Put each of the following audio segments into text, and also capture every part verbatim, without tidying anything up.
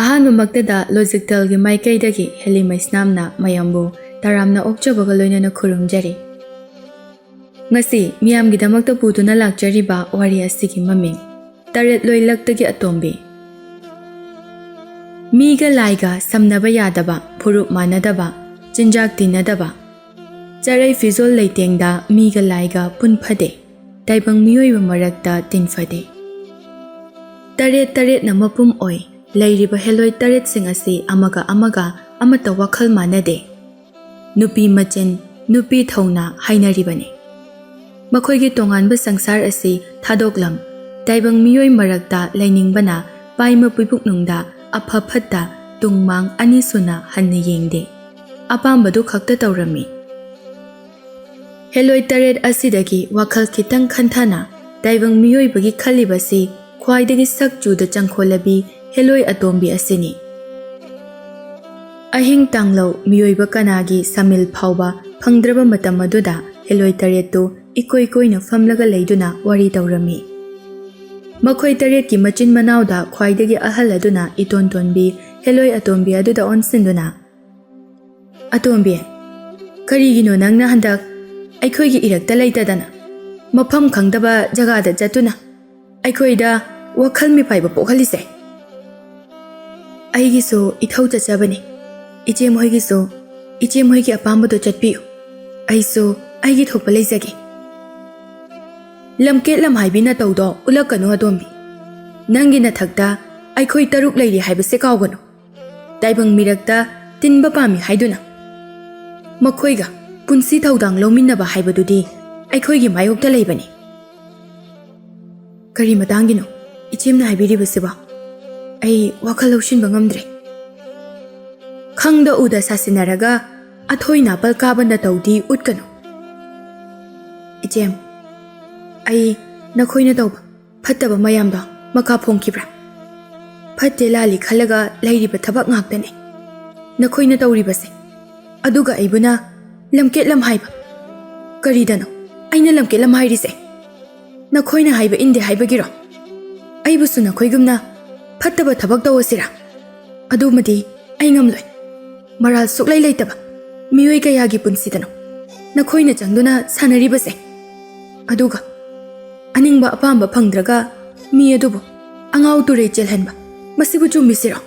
ꯑꯍꯥꯟꯕꯃꯛꯇꯗ ꯂꯣꯖꯤꯛꯇꯦꯜꯒꯤ ꯃꯥꯏꯀꯩꯗꯒꯤ ꯍꯦꯂꯤ ꯃꯩꯁꯅꯥꯝꯅ ꯃꯌꯥꯝꯕꯨ ꯇꯔꯥꯝꯅ ꯑꯣꯛꯆꯕꯒ ꯂꯣꯏꯅꯅ ꯈꯨꯔꯨꯝꯖꯔꯤ꯫ ꯉꯁꯤ ꯃꯤꯌꯥꯝꯒꯤꯗꯃꯛꯇ ꯄꯨꯗꯨꯅ ꯂꯥꯛꯆꯔꯤꯕ ꯋꯥꯔꯤ ꯑꯁꯤꯒꯤ ꯃꯃꯤꯡ ꯇꯔꯦꯠꯂꯣꯏ ꯂꯛꯇꯒꯤ ꯑꯇꯣꯝꯕꯤ꯫ ꯃꯤꯒ ꯂꯥꯏꯒ ꯁꯝꯅꯕ ꯌꯥꯗꯕ, ꯐꯨꯔꯨꯞ ꯃꯥꯟꯅꯗꯕ, ꯆꯤꯟꯖꯥꯛ ꯇꯤꯟꯅꯗꯕ, ꯆꯥꯔꯩ ꯐꯤꯖꯣꯜ ꯂꯩꯇꯦꯡꯗ ꯃꯤꯒ ꯂꯥꯏꯒ ꯄꯨꯟꯐꯗꯦ, ꯇꯥꯏꯕꯪ ꯃꯤꯑꯣꯏꯕ ꯃꯔꯛꯇ ꯇꯤꯟꯐꯗꯦ꯫ ꯇꯔꯦꯠ ꯇꯔꯦꯠꯅ ꯃꯄꯨꯝ ꯑꯣꯏ, ꯂꯩꯔꯤꯕ ꯍꯦꯂꯣꯏ ꯇꯔꯦꯠꯁꯤꯡ ꯑꯁꯤ ꯑꯃꯒ ꯑꯃꯒ ꯑꯃꯠꯇ ꯋꯥꯈꯜ ꯃꯥꯟꯅꯗꯦ꯫ ꯅꯨꯄꯤ ꯃꯆꯤꯟ, ꯅꯨꯄꯤ ꯊꯧꯅꯥ ꯍꯥꯏꯅꯔꯤꯕꯅꯤ꯫ ꯃꯈꯣꯏꯒꯤ ꯇꯣꯉꯥꯟꯕ ꯁꯪꯁꯥꯔ ꯑꯁꯤ ꯊꯥꯗꯣꯛꯂꯝ꯫ ꯇꯥꯏꯕꯪ ꯃꯤꯑꯣꯏ ꯃꯔꯛꯇ ꯂꯩꯅꯤꯡꯕꯅ ꯄꯥꯏꯃ ꯄꯨꯏꯕꯨꯛꯅꯨꯡꯗ ꯑꯐ ꯐꯠꯇ ꯇꯨꯡ ꯃꯥꯡ ꯑꯅꯤ ꯁꯨꯅ ꯍꯟꯅ ꯌꯦꯡꯗꯦ꯫ ꯑꯄꯥꯝꯕꯗꯨ ꯈꯛꯇ ꯇꯧꯔꯝꯃꯤ꯫ ꯍꯦꯂꯣꯏ ꯇꯔꯦꯠ ꯑꯁꯤꯗꯒꯤ ꯋꯥꯈꯜ ꯈꯤꯇꯪ ꯈꯟꯊꯅ ꯇꯥꯏꯕꯪ ꯃꯤꯑꯣꯏꯕꯒꯤ ꯈꯜꯂꯤꯕꯁꯤ ꯈ꯭ꯋꯥꯏꯗꯒꯤ ꯁꯛ ꯆꯨꯗ ꯆꯪꯈꯣꯜꯂꯕꯤ ꯍꯦꯂꯣꯏ ꯑꯇꯣꯝꯕꯤ ꯑꯁꯤꯅꯤ꯫ ꯑꯍꯤꯡ ꯇꯥꯡꯂꯧ ꯃꯤꯑꯣꯏꯕ ꯀꯅꯥꯒꯤ ꯁꯥꯃꯤꯜ ꯐꯥꯎꯕ ꯐꯪꯗ꯭ꯔꯕ ꯃꯇꯝ ꯑꯗꯨꯗ ꯍꯦꯂꯣꯏ ꯇꯔꯦꯠꯇꯨ ꯏꯀꯣꯏ ꯀꯣꯏꯅ ꯐꯝꯂꯒ ꯂꯩꯗꯨꯅ ꯋꯥꯔꯤ ꯇꯧꯔꯝꯃꯤ꯫ ꯃꯈꯣꯏ ꯇꯔꯦꯠꯀꯤ ꯃꯆꯤꯟ ꯃꯅꯥꯎꯗ ꯈ꯭ꯋꯥꯏꯗꯒꯤ ꯑꯍꯜ ꯑꯗꯨꯅ ꯏꯇꯣꯟ ꯇꯣꯟꯕꯤ ꯍꯦꯂꯣꯏ ꯑꯇꯣꯝꯕꯤ ꯑꯗꯨꯗ ꯑꯣꯟꯁꯤꯟꯗꯨꯅ, "ꯑꯇꯣꯝꯕꯤ, ꯀꯔꯤꯒꯤꯅꯣ ꯅꯪꯅ ꯍꯟꯗꯛ ꯑꯩꯈꯣꯏꯒꯤ ꯏꯔꯛꯇ ꯂꯩꯇꯗꯅ ꯃꯐꯝ ꯈꯪꯗꯕ ꯖꯒꯥꯗ ꯆꯠꯇꯨꯅ ꯑꯩꯈꯣꯏꯗ ꯋꯥꯈꯜ ꯃꯤꯄꯥꯏꯕ ꯄꯣꯛꯍꯜꯂꯤꯁꯦ? ꯑꯩꯒꯤꯁꯨ ꯏꯊꯧ ꯆꯠꯆꯕꯅꯤ꯫ ꯏꯆꯦ ꯃꯣꯏꯒꯤꯁꯨ, ꯏꯆꯦ ꯃꯣꯏꯒꯤ ꯑꯄꯥꯝꯕꯗꯣ ꯆꯠꯄꯤꯌꯨ꯫ ꯑꯩꯁꯨ ꯑꯩꯒꯤ ꯊꯣꯛꯄ ꯂꯩꯖꯒꯦ꯫ ꯂꯝꯀꯦꯠ ꯂꯝꯍꯥꯏꯕꯤ ꯅꯇꯧꯗꯣ ꯎꯠꯂꯛꯀꯅꯨ ꯑꯇꯣꯝꯕꯤ꯫ ꯅꯪꯒꯤ ꯅꯊꯛꯇ ꯑꯩꯈꯣꯏ ꯇꯔꯨꯛ ꯂꯩꯔꯤ ꯍꯥꯏꯕꯁꯦ ꯀꯥꯎꯒꯅꯨ꯫ ꯇꯥꯏꯕꯪ ꯃꯤꯔꯛꯇ ꯇꯤꯟꯕ ꯄꯥꯝꯃꯤ ꯍꯥꯏꯗꯨꯅ ꯃꯈꯣꯏꯒ ꯄꯨꯟꯁꯤ ꯊꯧꯗꯥꯡ ꯂꯧꯃꯤꯟꯅꯕ ꯍꯥꯏꯕꯗꯨꯗꯤ ꯑꯩꯈꯣꯏꯒꯤ ꯃꯥꯌꯣꯛꯇ ꯂꯩꯕꯅꯤ꯫" "ꯀꯔꯤ ꯃꯇꯥꯡꯒꯤꯅꯣ ꯏꯆꯦꯝꯅ ꯍꯥꯏꯕꯤꯔꯤꯕꯁꯤꯕꯣ? ꯑꯩ ꯋꯥꯈꯜ ꯂꯧꯁꯤꯟꯕ ꯉꯝꯗ꯭ꯔꯦ꯫" "ꯈꯪꯗ ꯎꯗ ꯁꯥꯁꯤꯟꯅꯔꯒ ꯑꯊꯣꯏ ꯅꯥꯄꯜ ꯀꯥꯕ ꯅꯇꯧꯗꯤ ꯎꯠꯀꯅꯨ꯫" "ꯏꯆꯦꯝ, ꯑꯩ ꯅꯈꯣꯏꯅ ꯇꯧꯕ ꯐꯠꯇꯕ ꯃꯌꯥꯝꯗꯣ ꯃꯀꯥ ꯐꯣꯡꯈꯤꯕ꯭ꯔꯥ? ꯐꯠꯇꯦ ꯂꯥꯜꯂꯤ ꯈꯜꯂꯒ ꯂꯩꯔꯤꯕ ꯊꯕꯛ ꯉꯥꯛꯇꯅꯦ ꯅꯈꯣꯏꯅ ꯇꯧꯔꯤꯕꯁꯦ꯫ ꯑꯗꯨꯒ ꯑꯩꯕꯨꯅ ꯂꯝꯀꯦꯠ ꯂꯝꯍꯥꯏꯕ꯫ ꯀꯔꯤꯗꯅꯣ ꯑꯩꯅ ꯂꯝꯀꯦꯠ ꯂꯝꯍꯥꯏꯔꯤꯁꯦ? ꯅꯈꯣꯏꯅ ꯍꯥꯏꯕ ꯏꯟꯗꯦ ꯍꯥꯏꯕꯒꯤꯔꯣ? ꯑꯩꯕꯨꯁꯨ ꯅꯈꯣꯏꯒꯨꯝꯅ ꯐꯠꯇꯕ ꯊꯕꯛ ꯇꯧꯑꯁꯤꯔꯥ? ꯑꯗꯨꯃꯗꯤ ꯑꯩ ꯉꯝꯂꯣꯏ꯫ ꯃꯔꯥꯜ ꯁꯨꯛꯂꯩ ꯂꯩꯇꯕ ꯃꯤꯑꯣꯏ ꯀꯌꯥꯒꯤ ꯄꯨꯟꯁꯤꯗꯅꯣ ꯅꯈꯣꯏꯅ ꯆꯪꯗꯨꯅ ꯁꯥꯟꯅꯔꯤꯕꯁꯦ? ꯑꯗꯨꯒ ꯑꯅꯤꯡꯕ ꯑꯄꯥꯝꯕ ꯐꯪꯗ꯭ꯔꯒ ꯃꯤ ꯑꯗꯨꯕꯨ ꯑꯉꯥꯎ ꯇꯨꯔꯩ ꯆꯦꯜꯍꯟꯕ, ꯃꯁꯤꯕꯨ ꯆꯨꯝꯃꯤꯁꯤꯔꯣ?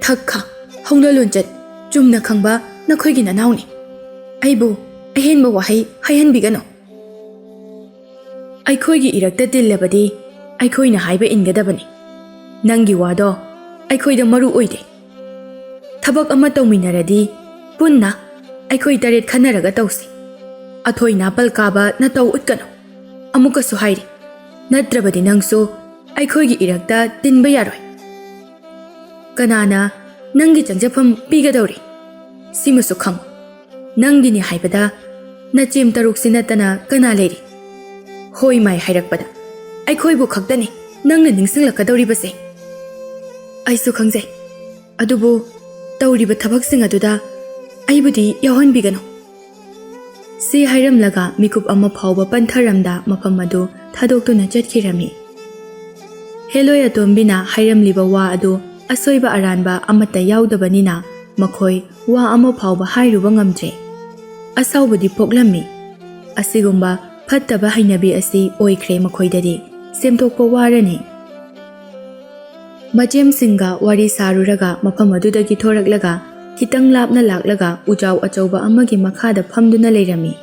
ꯊꯛ ꯈꯥ, ꯍꯧꯅ ꯂꯣꯟꯆꯠ ꯆꯨꯝꯅ ꯈꯪꯕ ꯅꯈꯣꯏꯒꯤ ꯅꯅꯥꯎꯅꯤ꯫ ꯑꯩꯕꯨ ꯑꯍꯦꯟꯕ ꯋꯥꯍꯩ ꯍꯥꯏꯍꯟꯕꯤꯒꯅꯨ꯫ ꯑꯩꯈꯣꯏꯒꯤ ꯏꯔꯛꯇ ꯇꯤꯜꯂꯕꯗꯤ ꯑꯩꯈꯣꯏꯅ ꯍꯥꯏꯕ ꯏꯟꯒꯗꯕꯅꯤ꯫ ꯅꯪꯒꯤ ꯋꯥꯗꯣ ꯑꯩꯈꯣꯏꯗ ꯃꯔꯨ ꯑꯣꯏꯗꯦ꯫ ꯊꯕꯛ ꯑꯃ ꯇꯧꯃꯤꯟꯅꯔꯗꯤ ꯄꯨꯟꯅ ꯑꯩꯈꯣꯏ ꯇꯔꯦꯠ ꯈꯟꯅꯔꯒ ꯇꯧꯁꯤ꯫ ꯑꯊꯣꯏ ꯅꯥꯄꯜ ꯀꯥꯕ ꯅꯇꯧ ꯎꯠꯀꯅꯨ꯫ ꯑꯃꯨꯛꯀꯁꯨ ꯍꯥꯏꯔꯤ, ꯅꯠꯇ꯭ꯔꯕꯗꯤ ꯅꯪꯁꯨ ꯑꯩꯈꯣꯏꯒꯤ ꯏꯔꯛꯇ ꯇꯤꯟꯕ ꯌꯥꯔꯣꯏ꯫ ꯀꯅꯥꯅ ꯅꯪꯒꯤ ꯆꯪꯖꯐꯝ ꯄꯤꯒꯗꯧꯔꯤ? ꯁꯤꯃꯁꯨ ꯈꯪꯉꯨ꯫ ꯅꯪꯒꯤꯅꯤ ꯍꯥꯏꯕꯗ ꯅꯆꯦꯝ ꯇꯔꯨꯛꯁꯤ ꯅꯠꯇꯅ ꯀꯅꯥ ꯂꯩꯔꯤ? ꯍꯣꯏ ꯃꯥꯏ ꯍꯥꯏꯔꯛꯄꯗ ꯑꯩꯈꯣꯏꯕꯨ ꯈꯛꯇꯅꯤ ꯅꯪꯅ ꯅꯤꯡꯁꯤꯡꯂꯛꯀꯗꯧꯔꯤꯕꯁꯦ꯫ ꯑꯩꯁꯨ ꯈꯪꯖꯩ, ꯑꯗꯨꯕꯨ ꯇꯧꯔꯤꯕ ꯊꯕꯛꯁꯤꯡ ꯑꯗꯨꯗ ꯑꯩꯕꯨꯗꯤ ꯌꯥꯎꯍꯟꯕꯤꯒꯅꯨ꯫ ꯁꯤ ꯍꯥꯏꯔꯝꯂꯒ ꯃꯤꯀꯨꯞ ꯑꯃ ꯐꯥꯎꯕ ꯄꯟꯊꯔꯝꯗ ꯃꯐꯝ ꯑꯗꯨ ꯊꯥꯗꯣꯛꯇꯨꯅ ꯆꯠꯈꯤꯔꯝꯃꯤ꯫ ꯍꯦꯂꯣꯏ ꯑꯇꯣꯝꯕꯤꯅ ꯍꯥꯏꯔꯝꯂꯤꯕ ꯋꯥ ꯑꯗꯨ ꯑꯁꯣꯏꯕ ꯑꯔꯥꯟꯕ ꯑꯃꯠꯇ ꯌꯥꯎꯗꯕꯅꯤꯅ ꯃꯈꯣꯏ ꯋꯥ ꯑꯃ ꯐꯥꯎꯕ ꯍꯥꯏꯔꯨꯕ ꯉꯝꯗ꯭ꯔꯦ꯫ ꯑꯁꯥꯎꯕꯗꯤ ꯄꯣꯛꯂꯝꯃꯤ꯫ ꯑꯁꯤꯒꯨꯝꯕ ꯐꯠꯇꯕ ꯍꯩꯅꯕꯤ ꯑꯁꯤ ꯑꯣꯏꯈ꯭ꯔꯦ ꯃꯈꯣꯏꯗꯗꯤ꯫ ꯁꯦꯝꯗꯣꯛꯄ ꯋꯥꯔꯅꯤ꯫ ꯃꯆꯦꯝꯁꯤꯡꯒ ꯋꯥꯔꯤ ꯁꯥꯔꯨꯔꯒ ꯃꯐꯝ ꯑꯗꯨꯗꯒꯤ ꯊꯣꯔꯛꯂꯒ ꯈꯤꯇꯪ ꯂꯥꯞꯅ ꯂꯥꯛꯂꯒ ꯎꯖꯥꯎ ꯑꯆꯧꯕ ꯑꯃꯒꯤ ꯃꯈꯥꯗ ꯐꯝꯗꯨꯅ ꯂꯩꯔꯝꯃꯤ꯫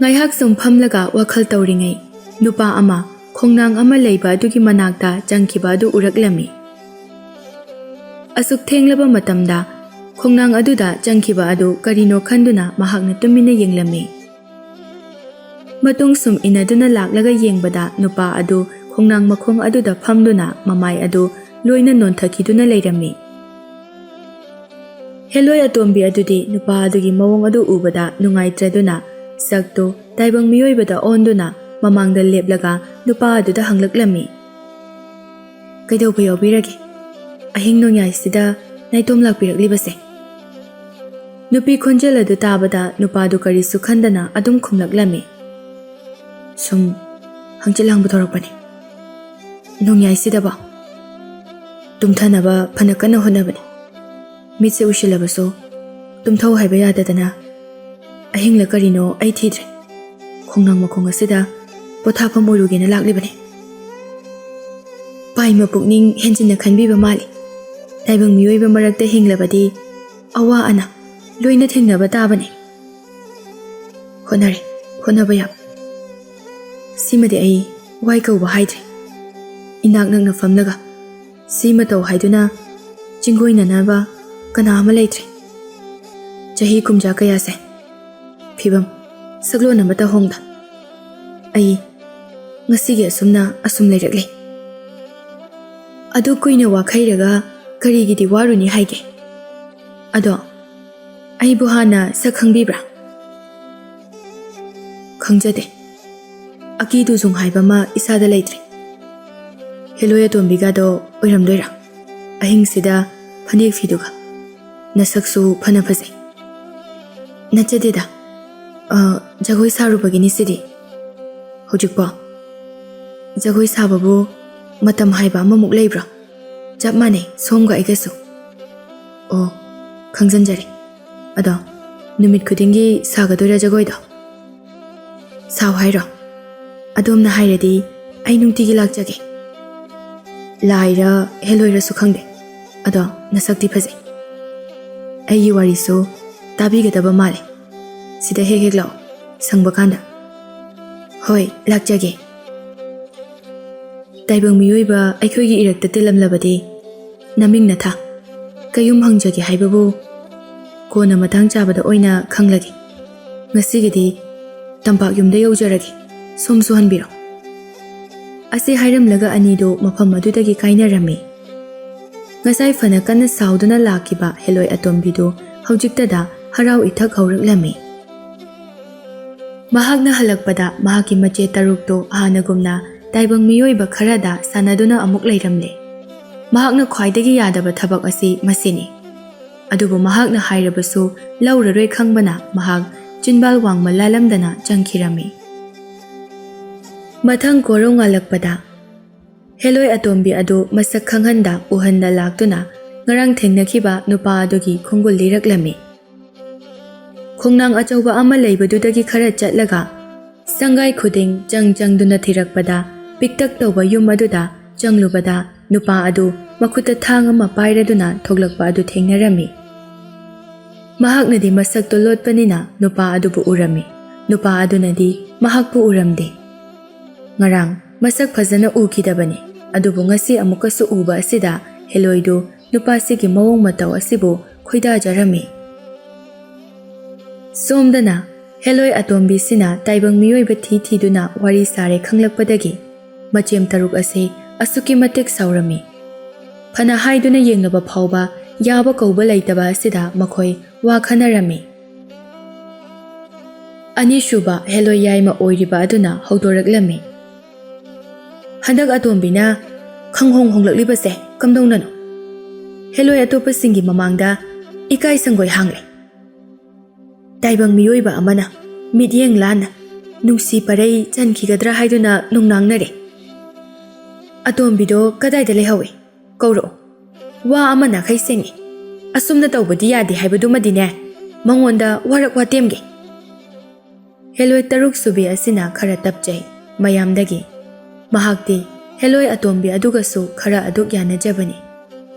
ꯉꯥꯏꯍꯥꯛ ꯁꯨꯝ ꯐꯝꯂꯒ ꯋꯥꯈꯜ ꯇꯧꯔꯤꯉꯩ ꯅꯨꯄꯥ ꯑꯃ ꯈꯣꯡꯅꯥꯡ ꯑꯃ ꯂꯩꯕ ꯑꯗꯨꯒꯤ ꯃꯅꯥꯛꯇ ꯆꯪꯈꯤꯕ ꯑꯗꯨ ꯎꯔꯛꯂꯝꯃꯤ꯫ ꯑꯁꯨꯛ ꯊꯦꯡꯂꯕ ꯃꯇꯝꯗ ꯈꯣꯡꯅꯥꯡ ꯑꯗꯨꯗ ꯆꯪꯈꯤꯕ ꯑꯗꯨ ꯀꯔꯤꯅꯣ ꯈꯟꯗꯨꯅ ꯃꯍꯥꯛꯅ ꯇꯨꯃꯤꯟꯅ ꯌꯦꯡꯂꯝꯃꯤ꯫ ꯃꯇꯨꯡ ꯁꯨꯝ ꯏꯟꯅꯗꯨꯅ ꯂꯥꯛꯂꯒ ꯌꯦꯡꯕꯗ ꯅꯨꯄꯥ ꯑꯗꯨ ꯈꯣꯡꯅꯥꯡ ꯃꯈꯣꯡ ꯑꯗꯨꯗ ꯐꯝꯗꯨꯅ ꯃꯃꯥꯏ ꯑꯗꯨ ꯂꯣꯏꯅ ꯅꯣꯟꯊꯈꯤꯗꯨꯅ ꯂꯩꯔꯝꯃꯤ꯫ ꯍꯦꯂꯣꯏ ꯑꯇꯣꯝꯕꯤ ꯑꯗꯨꯗꯤ ꯅꯨꯄꯥ ꯑꯗꯨꯒꯤ ꯃꯑꯣꯡ ꯑꯗꯨ ꯎꯕꯗ ꯅꯨꯡꯉꯥꯏꯇ꯭ꯔꯗꯨꯅ ꯁꯛꯇꯨ ꯇꯥꯏꯕꯪ ꯃꯤꯑꯣꯏꯕꯗ ꯑꯣꯟꯗꯨꯅ ꯃꯃꯥꯡꯗ ꯂꯦꯞꯂꯒ ꯅꯨꯄꯥ ꯑꯗꯨꯗ ꯍꯪꯂꯛꯂꯝꯃꯤ, "ꯀꯩꯗꯧꯕ ꯌꯥꯎꯕꯤꯔꯒꯦ? ꯑꯍꯤꯡ ꯅꯣꯡꯌꯥꯏꯁꯤꯗ ꯅꯥꯏꯇꯣꯝ ꯂꯥꯛꯄꯤꯔꯛꯂꯤꯕꯁꯦ?" ꯅꯨꯄꯤ ꯈꯣꯟꯖꯦꯜ ꯑꯗꯨ ꯇꯥꯕꯗ ꯅꯨꯄꯥꯗꯨ ꯀꯔꯤꯁꯨ ꯈꯟꯗꯅ ꯑꯗꯨꯝ ꯈꯨꯝꯂꯛꯂꯝꯃꯤ, "ꯁꯨꯝ ꯍꯪꯆꯤꯠ ꯂꯥꯡꯕ ꯊꯣꯔꯛꯄꯅꯤ꯫ ꯅꯣꯡꯌꯥꯏꯁꯤꯗꯕꯣ?" ꯇꯨꯝꯊꯅꯕ ꯐꯅ ꯀꯟꯅ ꯍꯣꯠꯅꯕꯅꯤ꯫ ꯃꯤꯠꯁꯦ ꯎꯏꯁꯤꯜꯂꯕꯁꯨ ꯇꯨꯝꯊꯧ ꯍꯥꯏꯕ ꯌꯥꯗꯗꯅ ꯑꯍꯤꯡꯂ ꯀꯔꯤꯅꯣ ꯑꯩ ꯊꯤꯗ꯭ꯔꯦ꯫ ꯈꯣꯡꯅꯥꯡ ꯃꯈꯣꯡ ꯑꯁꯤꯗ ꯄꯣꯊꯥꯐꯝ ꯑꯣꯏꯔꯨꯒꯦꯅ ꯂꯥꯛꯂꯤꯕꯅꯤ꯫ ꯄꯥꯏꯃ ꯄꯨꯛꯅꯤꯡ ꯍꯦꯟꯖꯤꯟꯅ ꯈꯟꯕꯤꯕ ꯃꯥꯜꯂꯤ꯫ ꯇꯥꯏꯕꯪ ꯃꯤꯑꯣꯏꯕ ꯃꯔꯛꯇ ꯍꯤꯡꯂꯕꯗꯤ ꯑꯋꯥ ꯑꯅꯥ ꯂꯣꯏꯅ ꯊꯦꯡꯅꯕ ꯇꯥꯕꯅꯤ꯫ ꯍꯣꯠꯅꯔꯦ, ꯍꯣꯠꯅꯕ ꯌꯥꯕ꯫ ꯁꯤꯃꯗꯤ ꯑꯩ ꯋꯥꯏ ꯀꯧꯕ ꯍꯥꯏꯗ꯭ꯔꯦ꯫ ꯏꯅꯥꯛ ꯅꯛꯅ ꯐꯝꯂꯒ ꯁꯤ ꯃꯇꯧ ꯍꯥꯏꯗꯨꯅ ꯆꯤꯡꯒꯣꯏꯅꯅꯕ ꯀꯅꯥ ꯑꯃ ꯂꯩꯇ꯭ꯔꯦ꯫ ꯆꯍꯤ ꯀꯨꯝꯖꯥ ꯀꯌꯥꯁꯦ ꯐꯤꯕꯝ ꯁꯛꯂꯣꯟ ꯑꯃꯠꯇ ꯍꯣꯡꯗ ꯑꯩ ꯉꯁꯤꯒꯤ ꯑꯁꯨꯝꯅ ꯑꯁꯨꯝ ꯂꯩꯔꯛꯂꯦ꯫ ꯑꯗꯨ ꯀꯨꯏꯅ ꯋꯥꯈꯩꯔꯒ ꯀꯔꯤꯒꯤꯗꯤ ꯋꯥꯔꯨꯅꯤ ꯍꯥꯏꯒꯦ? ꯑꯗꯣ ꯑꯩꯕꯨ ꯍꯥꯟꯅ ꯁꯛ ꯈꯪꯕꯤꯕ꯭ꯔꯥ? ꯈꯪꯖꯗꯦ꯫ ꯑꯀꯤ ꯇꯨꯖꯨꯡ ꯍꯥꯏꯕ ꯑꯃ ꯏꯁꯥꯗ ꯂꯩꯇ꯭ꯔꯦ꯫ ꯍꯦꯂꯣꯏ ꯑꯇꯣꯝꯕꯤꯒꯗꯣ ꯑꯣꯏꯔꯝꯗꯣꯏꯔꯥ? ꯑꯍꯤꯡꯁꯤꯗ ꯐꯅꯦꯛ ꯐꯤꯗꯨꯒ꯫ ꯅꯁꯛꯁꯨ ꯐꯅ ꯐꯖꯩ꯫ ꯅꯠꯆꯗꯦꯗ꯫ ꯑ, ꯖꯒꯣꯏ ꯁꯥꯔꯨꯕꯒꯤꯅꯤ ꯁꯤꯗꯤ꯫ ꯍꯧꯖꯤꯛꯄꯣ? ꯖꯒꯣꯏ ꯁꯥꯕꯕꯨ ꯃꯇꯝ ꯍꯥꯏꯕ ꯑꯃꯃꯨꯛ ꯂꯩꯕ꯭ꯔꯣ? ꯆꯞ ꯃꯥꯟꯅꯩ ꯁꯣꯝꯒ ꯑꯩꯒꯁꯨ꯫ ꯑꯣ, ꯈꯪꯖꯟꯖꯔꯦ꯫ ꯑꯗꯣ ꯅꯨꯃꯤꯠ ꯈꯨꯗꯤꯡꯒꯤ ꯁꯥꯒꯗꯣꯏꯔꯥ ꯖꯒꯣꯏꯗꯣ? ꯁꯥꯎ ꯍꯥꯏꯔꯣ? ꯑꯗꯣꯝꯅ ꯍꯥꯏꯔꯗꯤ ꯑꯩ ꯅꯨꯡꯇꯤꯒꯤ ꯂꯥꯛꯆꯒꯦ꯫ ꯂꯥꯏꯔ ꯍꯦꯂꯣꯏꯔꯁꯨ ꯈꯪꯗꯦ꯫ ꯑꯗꯣ ꯅꯁꯛꯇꯤ ꯐꯖꯩ꯫ ꯑꯩꯒꯤ ꯋꯥꯔꯤꯁꯨ ꯇꯥꯕꯤꯒꯗꯕ ꯃꯥꯜꯂꯦ꯫ ꯁꯤꯗ ꯍꯦꯛ ꯍꯦꯛ ꯂꯥꯛꯑꯣ, ꯁꯪꯕ ꯀꯥꯟꯗ꯫ ꯍꯣꯏ, ꯂꯥꯛꯆꯒꯦ꯫ ꯇꯥꯏꯕꯪ ꯃꯤꯑꯣꯏꯕ ꯑꯩꯈꯣꯏꯒꯤ ꯏꯔꯛꯇ ꯇꯤꯜꯂꯝꯂꯕꯗꯤ ꯅꯃꯤꯡ ꯅꯊꯥ, ꯀꯌꯨꯝ ꯍꯪꯖꯒꯦ ꯍꯥꯏꯕꯕꯨ ꯀꯣꯟꯅ ꯃꯇꯥꯡ ꯆꯥꯕꯗ ꯑꯣꯏꯅ ꯈꯪꯂꯒꯦ꯫ ꯉꯁꯤꯒꯤꯗꯤ ꯇꯝꯄꯥꯛ ꯌꯨꯝꯗ ꯌꯧꯖꯔꯒꯦ, ꯁꯣꯝꯁꯨ ꯍꯟꯕꯤꯔꯣ꯫ ꯑꯁꯤ ꯍꯥꯏꯔꯝꯂꯒ ꯑꯅꯤꯗꯨ ꯃꯐꯝ ꯑꯗꯨꯗꯒꯤ ꯀꯥꯏꯅꯔꯝꯃꯤ꯫ ꯉꯁꯥꯏ ꯐꯅ ꯀꯟꯅ ꯁꯥꯎꯗꯨꯅ ꯂꯥꯛꯈꯤꯕ ꯍꯦꯂꯣꯏ ꯑꯇꯣꯝꯕꯤꯗꯨ ꯍꯧꯖꯤꯛꯇꯗ ꯍꯔꯥꯎ ꯏꯊꯛ ꯍꯧꯔꯛꯂꯝꯃꯤ꯫ ꯃꯍꯥꯛꯅ ꯍꯜꯂꯛꯄꯗ ꯃꯍꯥꯛꯀꯤ ꯃꯆꯦ ꯇꯔꯨꯛꯇꯨ ꯍꯥꯟꯅꯒꯨꯝꯅ ꯇꯥꯏꯕꯪ ꯃꯤꯑꯣꯏꯕ ꯈꯔꯗ ꯁꯥꯟꯅꯗꯨꯅ ꯑꯃꯨꯛ ꯂꯩꯔꯝꯂꯦ꯫ ꯃꯍꯥꯛꯅ ꯈ꯭ꯋꯥꯏꯗꯒꯤ ꯌꯥꯗꯕ ꯊꯕꯛ ꯑꯁꯤ ꯃꯁꯤꯅꯤ꯫ ꯑꯗꯨꯕꯨ ꯃꯍꯥꯛꯅ ꯍꯥꯏꯔꯕꯁꯨ ꯂꯧꯔꯔꯣꯏ ꯈꯪꯕꯅ ꯃꯍꯥꯛ ꯆꯤꯟꯕꯥꯜ ꯋꯥꯡꯃ ꯂꯥꯜꯂꯝꯗꯅ ꯆꯪꯈꯤꯔꯝꯃꯤ꯫ ꯃꯊꯪ ꯀꯣꯔꯧ ꯉꯥꯜꯂꯛꯄꯗ ꯍꯦꯂꯣꯏ ꯑꯇꯣꯝꯕꯤ ꯑꯗꯨ ꯃꯁꯛ ꯈꯪꯍꯟꯗ ꯎꯍꯟꯗ ꯂꯥꯛꯇꯨꯅ ꯉꯔꯥꯡ ꯊꯦꯡꯅꯈꯤꯕ ꯅꯨꯄꯥ ꯑꯗꯨꯒꯤ ꯈꯣꯡꯒꯨꯜ ꯂꯤꯔꯛꯂꯝꯃꯤ꯫ ꯈꯣꯡꯅꯥꯡ ꯑꯆꯧꯕ ꯑꯃ ꯂꯩꯕꯗꯨꯗꯒꯤ ꯈꯔ ꯆꯠꯂꯒ ꯁꯪꯒꯥꯏ ꯈꯨꯗꯤꯡ ꯆꯪ ꯆꯪꯗꯨꯅ ꯊꯤꯔꯛꯄꯗ, ꯄꯤꯛꯇꯛ ꯇꯧꯕ ꯌꯨꯝ ꯑꯗꯨꯗ ꯆꯪꯂꯨꯕꯗ, ꯅꯨꯄꯥ ꯑꯗꯨ ꯃꯈꯨꯠꯇ ꯊꯥꯡ ꯑꯃ ꯄꯥꯏꯔꯗꯨꯅ ꯊꯣꯛꯂꯛꯄ ꯑꯗꯨ ꯊꯦꯡꯅꯔꯝꯃꯤ꯫ ꯃꯍꯥꯛꯅꯗꯤ ꯃꯁꯛꯇꯨ ꯂꯣꯠꯄꯅꯤꯅ ꯅꯨꯄꯥ ꯑꯗꯨꯕꯨ ꯎꯔꯝꯃꯤ꯫ ꯅꯨꯄꯥ ꯑꯗꯨꯅꯗꯤ ꯃꯍꯥꯛꯄꯨ ꯎꯔꯝꯗꯦ꯫ ꯉꯔꯥꯡ ꯃꯁꯛ ꯐꯖꯅ ꯎꯈꯤꯗꯕꯅꯤ, ꯑꯗꯨꯕꯨ ꯉꯁꯤ ꯑꯃꯨꯛꯀꯁꯨ ꯎꯕ ꯑꯁꯤꯗ ꯍꯦꯂꯣꯏꯗꯨ ꯅꯨꯄꯥꯁꯤꯒꯤ ꯃꯑꯣꯡ ꯃꯇꯧ ꯑꯁꯤꯕꯨ ꯈꯣꯏꯗꯥꯖꯔꯝꯃꯤ꯫ ꯁꯣꯝꯗꯅ ꯍꯦꯂꯣꯏ ꯑꯇꯣꯝꯕꯤꯁꯤꯅ ꯇꯥꯏꯕꯪ ꯃꯤꯑꯣꯏꯕ ꯊꯤ ꯊꯤꯗꯨꯅ ꯋꯥꯔꯤ ꯁꯥꯔꯦ ꯈꯪꯂꯛꯄꯗꯒꯤ ꯃꯆꯦꯝ ꯇꯔꯨꯛ ꯑꯁꯤ ꯑꯁꯨꯛꯀꯤ ꯃꯇꯤꯛ ꯁꯥꯎꯔꯝꯃꯤ꯫ ꯐꯅ ꯍꯥꯏꯗꯨꯅ ꯌꯦꯡꯂꯕ ꯐꯥꯎꯕ ꯌꯥꯕ ꯀꯧꯕ ꯂꯩꯇꯕ ꯑꯁꯤꯗ ꯃꯈꯣꯏ ꯋꯥ ꯈꯟꯅꯔꯝꯃꯤ꯫ ꯑꯅꯤꯁꯨꯕ ꯍꯦꯂꯣꯏ ꯌꯥꯏꯃ ꯑꯣꯏꯔꯤꯕ ꯑꯗꯨꯅ ꯍꯧꯗꯣꯔꯛꯂꯝꯃꯤ꯫ "ꯍꯟꯗꯛ ꯑꯇꯣꯝꯕꯤꯅ ꯈꯪꯍꯣꯡ ꯍꯣꯡꯂꯛꯂꯤꯕꯁꯦ ꯀꯝꯗꯧꯅꯅꯣ? ꯍꯦꯂꯣꯏ ꯑꯇꯣꯞꯄꯁꯤꯡꯒꯤ ꯃꯃꯥꯡꯗ ꯏꯀꯥꯏ ꯁꯪꯒꯣꯏ ꯍꯥꯡꯂꯦ꯫ ꯇꯥꯏꯕꯪ ꯃꯤꯑꯣꯏꯕ ꯑꯃꯅ ꯃꯤꯠꯌꯦꯡ ꯂꯥꯟꯅ ꯅꯨꯡꯁꯤ ꯄꯔꯩ ꯆꯟꯈꯤꯒꯗ꯭ꯔꯥ ꯍꯥꯏꯗꯨꯅ ꯅꯨꯡꯅꯥꯡꯅꯔꯦ꯫ ꯑꯇꯣꯝꯕꯤꯗꯣ ꯀꯗꯥꯏꯗ ꯂꯩꯍꯧꯏ? ꯀꯧꯔꯛꯎ꯫ ꯋꯥ ꯑꯃ ꯅꯥꯈꯩ ꯁꯦꯡꯉꯤ꯫ ꯑꯁꯨꯝꯅ ꯇꯧꯕꯗꯤ ꯌꯥꯗꯦ ꯍꯥꯏꯕꯗꯨꯃꯗꯤꯅꯦ, ꯃꯉꯣꯟꯗ ꯋꯥꯔꯛ ꯋꯥꯇꯦꯝꯒꯦ꯫" ꯍꯦꯂꯣꯏ ꯇꯔꯨꯛ ꯁꯨꯕꯤ ꯑꯁꯤꯅ ꯈꯔ ꯇꯞꯆꯩ ꯃꯌꯥꯝꯗꯒꯤ꯫ ꯃꯍꯥꯛꯇꯤ ꯍꯦꯂꯣꯏ ꯑꯇꯣꯝꯕꯤ ꯑꯗꯨꯒꯁꯨ ꯈꯔ ꯑꯗꯨꯛ ꯌꯥꯅꯖꯕꯅꯤ꯫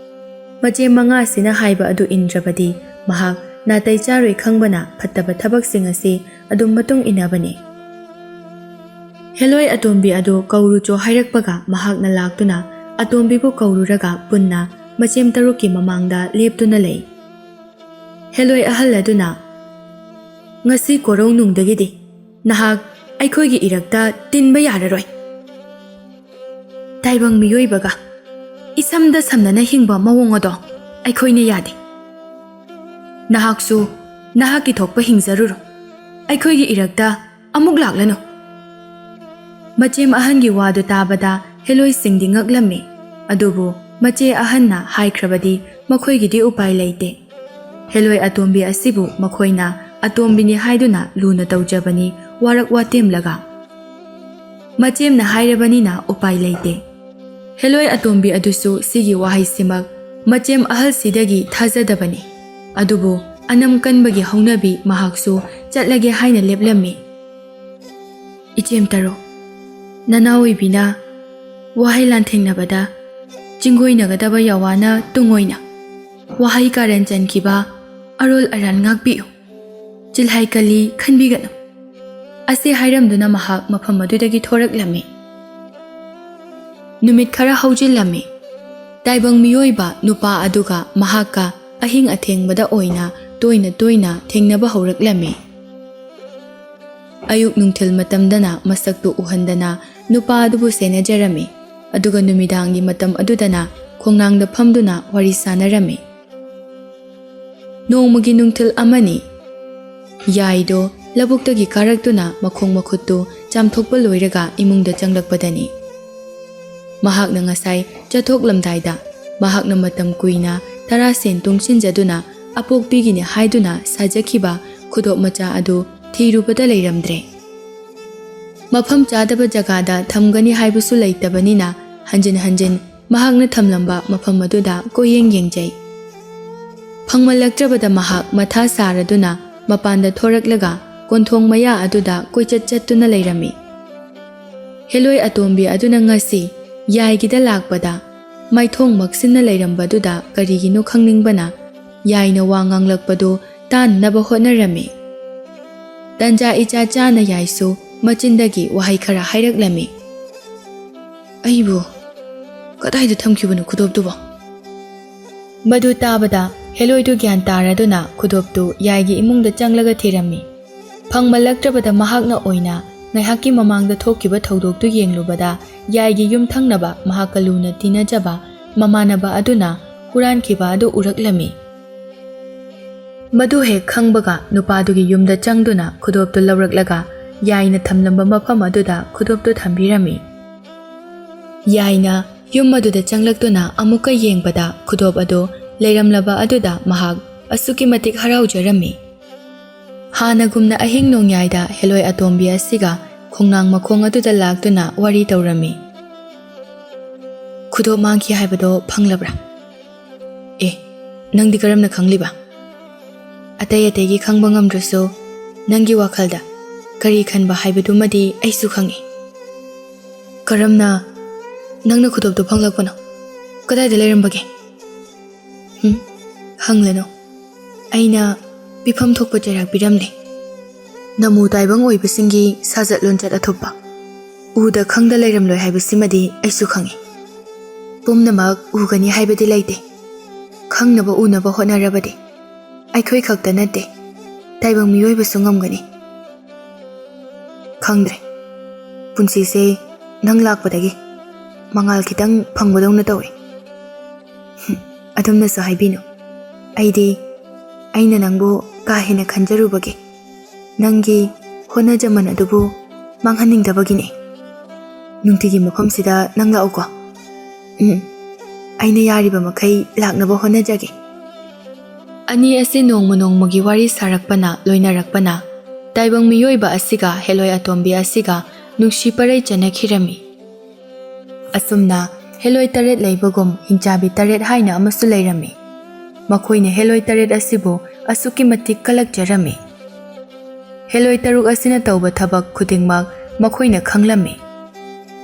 ꯃꯆꯦ ꯃꯉꯥꯁꯤꯅ ꯍꯥꯏꯕ ꯑꯗꯨ ꯏꯟꯗ꯭ꯔꯕꯗꯤ ꯃꯍꯥꯛ ꯅꯥꯇꯩ ꯆꯥꯔꯣꯏ ꯈꯪꯕꯅ ꯐꯠꯇꯕ ꯊꯕꯛꯁꯤꯡ ꯑꯁꯤ ꯑꯗꯨꯝ ꯃꯇꯨꯡ ꯏꯟꯅꯕꯅꯤ꯫ ꯍꯦꯂꯣꯏ ꯑꯇꯣꯝꯕꯤ ꯑꯗꯨ ꯀꯧꯔꯨꯆꯣ ꯍꯥꯏꯔꯛꯄꯒ ꯃꯍꯥꯛꯅ ꯂꯥꯛꯇꯨꯅ ꯑꯇꯣꯝꯕꯤꯕꯨ ꯀꯧꯔꯨꯔꯒ ꯄꯨꯟꯅ ꯃꯆꯦꯝ ꯇꯔꯨꯛꯀꯤ ꯃꯃꯥꯡꯗ ꯂꯦꯞꯇꯨꯅ ꯂꯩ꯫ ꯍꯦꯂꯣꯏ ꯑꯍꯜ ꯑꯗꯨꯅ, "ꯉꯁꯤ ꯀꯣꯔꯧꯅꯨꯡꯗꯒꯤꯗꯤ ꯅꯍꯥꯛ ꯑꯩꯈꯣꯏꯒꯤ ꯏꯔꯛꯇ ꯇꯤꯟꯕ ꯌꯥꯔꯔꯣꯏ꯫ ꯇꯥꯏꯕꯪ ꯃꯤꯑꯣꯏꯕꯒ ꯏꯁꯝꯗ ꯁꯝꯅꯅ ꯍꯤꯡꯕ ꯃꯑꯣꯡ ꯑꯗꯣ ꯑꯩꯈꯣꯏꯅ ꯌꯥꯗꯦ꯫ ꯅꯍꯥꯛꯁꯨ ꯅꯍꯥꯛꯀꯤ ꯊꯣꯛꯄ ꯍꯤꯡꯖꯔꯨꯔꯣ꯫ ꯑꯩꯈꯣꯏꯒꯤ ꯏꯔꯛꯇ ꯑꯃꯨꯛ ꯂꯥꯛꯂꯅꯨ꯫" ꯃꯆꯦꯝ ꯑꯍꯟꯒꯤ ꯋꯥꯗꯨ ꯇꯥꯕꯗ ꯍꯦꯂꯣꯏꯁꯤꯡꯗꯤ ꯉꯛꯂꯝꯃꯤ꯫ ꯑꯗꯨꯕꯨ ꯃꯆꯦ ꯑꯍꯟꯅ ꯍꯥꯏꯈ꯭ꯔꯕꯗꯤ ꯃꯈꯣꯏꯒꯤꯗꯤ ꯎꯄꯥꯏ ꯂꯩꯇꯦ꯫ ꯍꯦꯂꯣꯏ ꯑꯇꯣꯝꯕꯤ ꯑꯁꯤꯕꯨ ꯃꯈꯣꯏꯅ ꯑꯇꯣꯝꯕꯤꯅꯤ ꯍꯥꯏꯗꯨꯅ ꯂꯨꯅ ꯇꯧꯖꯕꯅꯤ, ꯋꯥꯔꯛ ꯋꯥꯇꯦꯝꯂꯒ꯫ ꯃꯆꯦꯝꯅ ꯍꯥꯏꯔꯕꯅꯤꯅ ꯎꯄꯥꯏ ꯂꯩꯇꯦ꯫ ꯍꯦꯂꯣꯏ ꯑꯇꯣꯝꯕꯤ ꯑꯗꯨꯁꯨ ꯁꯤꯒꯤ ꯋꯥꯍꯩꯁꯤꯃꯛ ꯃꯆꯦꯝ ꯑꯍꯜꯁꯤꯗꯒꯤ ꯊꯥꯖꯗꯕꯅꯤ꯫ ꯑꯗꯨꯕꯨ ꯑꯅꯝ ꯀꯟꯕꯒꯤ ꯍꯧꯅꯕꯤ ꯃꯍꯥꯛꯁꯨ ꯆꯠꯂꯒꯦ ꯍꯥꯏꯅ ꯂꯦꯞꯂꯝꯃꯤ꯫ "ꯏꯆꯦꯝ ꯇꯔꯨ, ꯅꯅꯥ ꯑꯣꯏꯕꯤꯅ ꯋꯥꯍꯩ ꯂꯥꯟꯊꯦꯡꯅꯕꯗ ꯆꯤꯡꯒꯣꯏꯅꯒꯗꯕ ꯌꯥꯋꯥꯅ ꯇꯨꯡꯑꯣꯏꯅ ꯋꯥꯍꯩ ꯀꯥꯔꯟ ꯆꯟꯈꯤꯕ ꯑꯔꯣꯜ ꯑꯔꯥꯟ ꯉꯥꯛꯄꯤꯌꯨ꯫ ꯆꯤꯜꯍꯥꯏ ꯀꯜꯂꯤ ꯈꯟꯕꯤꯒꯅꯨ" ꯑꯁꯤ ꯍꯥꯏꯔꯝꯗꯨꯅ ꯃꯍꯥꯛ ꯃꯐꯝ ꯑꯗꯨꯗꯒꯤ ꯊꯣꯔꯛꯂꯝꯃꯤ꯫ ꯅꯨꯃꯤꯠ ꯈꯔ ꯍꯧꯖꯤꯜꯂꯝꯃꯤ꯫ ꯇꯥꯏꯕꯪ ꯃꯤꯑꯣꯏꯕ ꯅꯨꯄꯥ ꯑꯗꯨꯒ ꯃꯍꯥꯛꯀ ꯑꯍꯤꯡ ꯑꯊꯦꯡꯕꯗ ꯑꯣꯏꯅ ꯇꯣꯏꯅ ꯇꯣꯏꯅ ꯊꯦꯡꯅꯕ ꯍꯧꯔꯛꯂꯝꯃꯤ꯫ ꯑꯌꯨꯛ ꯅꯨꯡꯊꯤꯜ ꯃꯇꯝꯗꯅ ꯃꯁꯛꯇꯨ ꯎꯍꯟꯗꯅ ꯅꯨꯄꯥ ꯑꯗꯨꯕꯨ ꯁꯦꯟꯅꯖꯔꯝꯃꯤ, ꯑꯗꯨꯒ ꯅꯨꯃꯤꯗꯥꯡꯒꯤ ꯃꯇꯝ ꯑꯗꯨꯗꯅ ꯈꯣꯡꯅꯥꯡꯗ ꯐꯝꯗꯨꯅ ꯋꯥꯔꯤ ꯁꯥꯟꯅꯔꯝꯃꯤ꯫ ꯅꯣꯡꯃꯒꯤ ꯅꯨꯡꯊꯤꯜ ꯑꯃꯅꯤ꯫ ꯌꯥꯏꯗꯣ ꯂꯧꯕꯨꯛꯇꯒꯤ ꯀꯥꯔꯛꯇꯨꯅ ꯃꯈꯣꯡ ꯃꯈꯨꯠꯇꯨ ꯆꯥꯝꯊꯣꯛꯄ ꯂꯣꯏꯔꯒ ꯏꯃꯨꯡꯗ ꯆꯪꯂꯛꯄꯗꯅꯤ꯫ ꯃꯍꯥꯛꯅ ꯉꯁꯥꯏ ꯆꯠꯊꯣꯛꯂꯝꯗꯥꯏꯗ ꯃꯍꯥꯛꯅ ꯃꯇꯝ ꯀꯨꯏꯅ ꯇꯔꯥ ꯁꯦꯟ ꯇꯨꯡꯁꯤꯟꯖꯗꯨꯅ ꯑꯄꯣꯛꯄꯤꯒꯤꯅꯤ ꯍꯥꯏꯗꯨꯅ ꯁꯥꯖꯈꯤꯕ ꯈꯨꯗꯣꯞ ꯃꯆꯥ ꯑꯗꯨ ꯊꯤꯔꯨꯕꯗ ꯂꯩꯔꯝꯗ꯭ꯔꯦ꯫ ꯃꯐꯝ ꯆꯥꯗꯕ ꯖꯒꯥꯗ ꯊꯝꯒꯅꯤ ꯍꯥꯏꯕꯁꯨ ꯂꯩꯇꯕꯅꯤꯅ ꯍꯟꯖꯤꯟ ꯍꯟꯖꯤꯟ ꯃꯍꯥꯛꯅ ꯊꯝꯂꯝꯕ ꯃꯐꯝ ꯑꯗꯨꯗ ꯀꯣꯏꯌꯦꯡ ꯌꯦꯡꯖꯩ꯫ ꯐꯪꯃꯜꯂꯛꯇ꯭ꯔꯕꯗ ꯃꯍꯥꯛ ꯃꯊꯥ ꯁꯥꯔꯗꯨꯅ ꯃꯄꯥꯟꯗ ꯊꯣꯔꯛꯂꯒ ꯀꯣꯟꯊꯣꯡ ꯃꯌꯥ ꯑꯗꯨꯗ ꯀꯣꯏꯆꯠ ꯆꯠꯇꯨꯅ ꯂꯩꯔꯝꯃꯤ꯫ ꯍꯦꯂꯣꯏ ꯑꯇꯣꯝꯕꯤ ꯑꯗꯨꯅ ꯉꯁꯤ ꯌꯥꯏꯒꯤꯗ ꯂꯥꯛꯄꯗ ꯃꯥꯏꯊꯣꯡ ꯃꯛꯁꯤꯟꯅ ꯂꯩꯔꯝꯕꯗꯨꯗ ꯀꯔꯤꯒꯤꯅꯣ ꯈꯪꯅꯤꯡꯕꯅ ꯌꯥꯏꯅ ꯋꯥ ꯉꯥꯡꯂꯛꯄꯗꯨ ꯇꯥꯅꯅꯕ ꯍꯣꯠꯅꯔꯝꯃꯤ꯫ ꯇꯟꯖꯥ ꯏꯆꯥ ꯆꯥꯅ ꯌꯥꯏꯁꯨ ꯃꯆꯤꯟꯗꯒꯤ ꯋꯥꯍꯩ ꯈꯔ ꯍꯥꯏꯔꯛꯂꯝꯃꯤ꯫ "ꯑꯩꯕꯨ ꯀꯗꯥꯏꯗ ꯊꯝꯈꯤꯕꯅꯣ ꯈꯨꯗꯣꯞꯇꯨꯕꯣ?" ꯃꯗꯨ ꯇꯥꯕꯗ ꯍꯦꯂꯣꯏꯗꯨ ꯒ꯭ꯌꯥꯟ ꯇꯥꯔꯗꯨꯅ ꯈꯨꯗꯣꯞꯇꯨ ꯌꯥꯏꯒꯤ ꯏꯃꯨꯡꯗ ꯆꯪꯂꯒ ꯊꯤꯔꯝꯃꯤ꯫ ꯐꯪꯃꯜꯂꯛꯇ꯭ꯔꯕꯗ ꯃꯍꯥꯛꯅ ꯑꯣꯏꯅ ꯉꯥꯏꯍꯥꯛꯀꯤ ꯃꯃꯥꯡꯗ ꯊꯣꯛꯈꯤꯕ ꯊꯧꯗꯣꯛꯇꯨ ꯌꯦꯡꯂꯨꯕꯗ ꯌꯥꯏꯒꯤ ꯌꯨꯝꯊꯪꯅꯕ ꯃꯍꯥꯛꯀ ꯂꯨꯅ ꯇꯤꯟꯅꯖꯕ ꯃꯃꯥꯟꯅꯕ ꯑꯗꯨꯅ ꯍꯨꯔꯥꯟꯈꯤꯕ ꯑꯗꯨ ꯎꯔꯛꯂꯝꯃꯤ꯫ ꯃꯗꯨ ꯍꯦꯛ ꯈꯪꯕꯒ ꯅꯨꯄꯥꯗꯨꯒꯤ ꯌꯨꯝꯗ ꯆꯪꯗꯨꯅ ꯈꯨꯗꯣꯞꯇꯨ ꯂꯧꯔꯛꯂꯒ ꯌꯥꯏꯅ ꯊꯝꯂꯝꯕ ꯃꯐꯝ ꯑꯗꯨꯗ ꯈꯨꯗꯣꯞꯇꯨ ꯊꯝꯕꯤꯔꯝꯃꯤ꯫ ꯌꯥꯏꯅ ꯌꯨꯝ ꯑꯗꯨꯗ ꯆꯪꯂꯛꯇꯨꯅ ꯑꯃꯨꯛꯀ ꯌꯦꯡꯕꯗ ꯈꯨꯗꯣꯞ ꯑꯗꯨ ꯂꯩꯔꯝꯂꯕ ꯑꯗꯨꯗ ꯃꯍꯥꯛ ꯑꯁꯨꯛꯀꯤ ꯃꯇꯤꯛ ꯍꯔꯥꯎꯖꯔꯝꯃꯤ꯫ ꯍꯥꯟꯅꯒꯨꯝꯅ ꯑꯍꯤꯡ ꯅꯣꯡꯌꯥꯏꯗ ꯍꯦꯂꯣꯏ ꯑꯇꯣꯝꯕꯤ ꯑꯁꯤꯒ ꯈꯣꯡꯅꯥꯡ ꯃꯈꯣꯡ ꯑꯗꯨꯗ ꯂꯥꯛꯇꯨꯅ ꯋꯥꯔꯤ ꯇꯧꯔꯝꯃꯤ꯫ ꯈꯨꯗꯣꯞ ꯃꯥꯡꯈꯤ ꯍꯥꯏꯕꯗꯣ ꯐꯪꯂꯕ꯭ꯔꯥ? ꯑꯦ, ꯅꯪꯗꯤ ꯀꯔꯝꯅ ꯈꯪꯂꯤꯕ? ꯑꯇꯩ ꯑꯇꯩꯒꯤ ꯈꯪꯕ ꯉꯝꯗ꯭ꯔꯁꯨ, ꯅꯪꯒꯤ ꯋꯥꯈꯜꯗ ꯀꯔꯤ ꯈꯟꯕ ꯍꯥꯏꯕꯗꯨꯃꯗꯤ ꯑꯩꯁꯨ ꯈꯪꯏ꯫ ꯀꯔꯝꯅ ꯅꯪꯅ ꯈꯨꯗꯣꯞꯇꯨ ꯐꯪꯂꯛꯄꯅꯣ? ꯀꯗꯥꯏꯗ ꯂꯩꯔꯝꯕꯒꯦ? ꯍꯨꯝ, ꯍꯪꯂꯅꯨ꯫ ꯑꯩꯅ ꯄꯤꯐꯝ ꯊꯣꯛꯄ ꯆꯩꯔꯥꯛ ꯄꯤꯔꯝꯂꯦ꯫ ꯅꯃꯨ ꯇꯥꯏꯕꯪ ꯑꯣꯏꯕꯁꯤꯡꯒꯤ ꯁꯥꯖꯠ ꯂꯣꯟꯆꯠ ꯑꯊꯨꯞꯄ ꯎꯗ ꯈꯪꯗ ꯂꯩꯔꯝꯂꯣꯏ ꯍꯥꯏꯕꯁꯤꯃꯗꯤ ꯑꯩꯁꯨ ꯈꯪꯏ꯫ ꯄꯨꯝꯅꯃꯛ ꯎꯒꯅꯤ ꯍꯥꯏꯕꯗꯤ ꯂꯩꯇꯦ꯫ ꯈꯪꯅꯕ ꯎꯅꯕ ꯍꯣꯠꯅꯔꯕꯗꯤ ꯑꯩꯈꯣꯏ ꯈꯛꯇ ꯅꯠꯇꯦ, ꯇꯥꯏꯕꯪ ꯃꯤꯑꯣꯏꯕꯁꯨ ꯉꯝꯒꯅꯤ꯫ ꯈꯪꯗ꯭ꯔꯦ, ꯄꯨꯟꯁꯤꯁꯦ ꯅꯪ ꯂꯥꯛꯄꯗꯒꯤ ꯃꯉꯥꯜ ꯈꯤꯇꯪ ꯐꯪꯕꯗꯧꯅ ꯇꯧꯏ꯫ ꯍꯨꯝ, ꯑꯗꯨꯝꯅꯁꯨ ꯍꯥꯏꯕꯤꯅꯨ꯫ ꯑꯩꯗꯤ, ꯑꯩꯅ ꯅꯪꯕꯨ ꯀꯥ ꯍꯦꯟꯅ ꯈꯟꯖꯔꯨꯕꯒꯤ, ꯅꯪꯒꯤ ꯍꯣꯠꯅꯖꯃꯟ ꯑꯗꯨꯕꯨ ꯃꯥꯡꯍꯟꯅꯤꯡꯗꯕꯒꯤꯅꯦ꯫ ꯅꯨꯡꯇꯤꯒꯤ ꯃꯐꯝꯁꯤꯗ ꯅꯪ ꯂꯥꯛꯎꯀꯣ꯫ ꯎꯝ, ꯑꯩꯅ ꯌꯥꯔꯤꯕ ꯃꯈꯩ ꯂꯥꯛꯅꯕ ꯍꯣꯠꯅꯖꯒꯦ꯫ ꯑꯅꯤ ꯑꯁꯤ ꯅꯣꯡꯃ ꯅꯣꯡꯃꯒꯤ ꯋꯥꯔꯤ ꯁꯥꯔꯛꯄꯅ, ꯂꯣꯏꯅꯔꯛꯄꯅ, ꯇꯥꯏꯕꯪ ꯃꯤꯑꯣꯏꯕ ꯑꯁꯤꯒ ꯍꯦꯂꯣꯏ ꯑꯇꯣꯝꯕꯤ ꯑꯁꯤꯒ ꯅꯨꯡꯁꯤ ꯄꯔꯩ ꯆꯠꯅꯈꯤꯔꯝꯃꯤ꯫ ꯑꯁꯨꯝꯅ ꯍꯦꯂꯣꯏ ꯇꯔꯦꯠ ꯂꯩꯕꯒꯨꯝ ꯍꯤꯡꯆꯥꯕꯤ ꯇꯔꯦꯠ ꯍꯥꯏꯅ ꯑꯃꯁꯨ ꯂꯩꯔꯝꯃꯤ꯫ ꯃꯈꯣꯏꯅ ꯍꯦꯂꯣꯏ ꯇꯔꯦꯠ ꯑꯁꯤꯕꯨ ꯑꯁꯨꯛꯀꯤ ꯃꯇꯤꯛ ꯀꯂꯛꯆꯔꯝꯃꯤ꯫ ꯍꯦꯂꯣꯏ ꯇꯔꯨꯛ ꯑꯁꯤꯅ ꯇꯧꯕ ꯊꯕꯛ ꯈꯨꯗꯤꯡꯃꯛ ꯃꯈꯣꯏꯅ ꯈꯪꯂꯝꯃꯤ꯫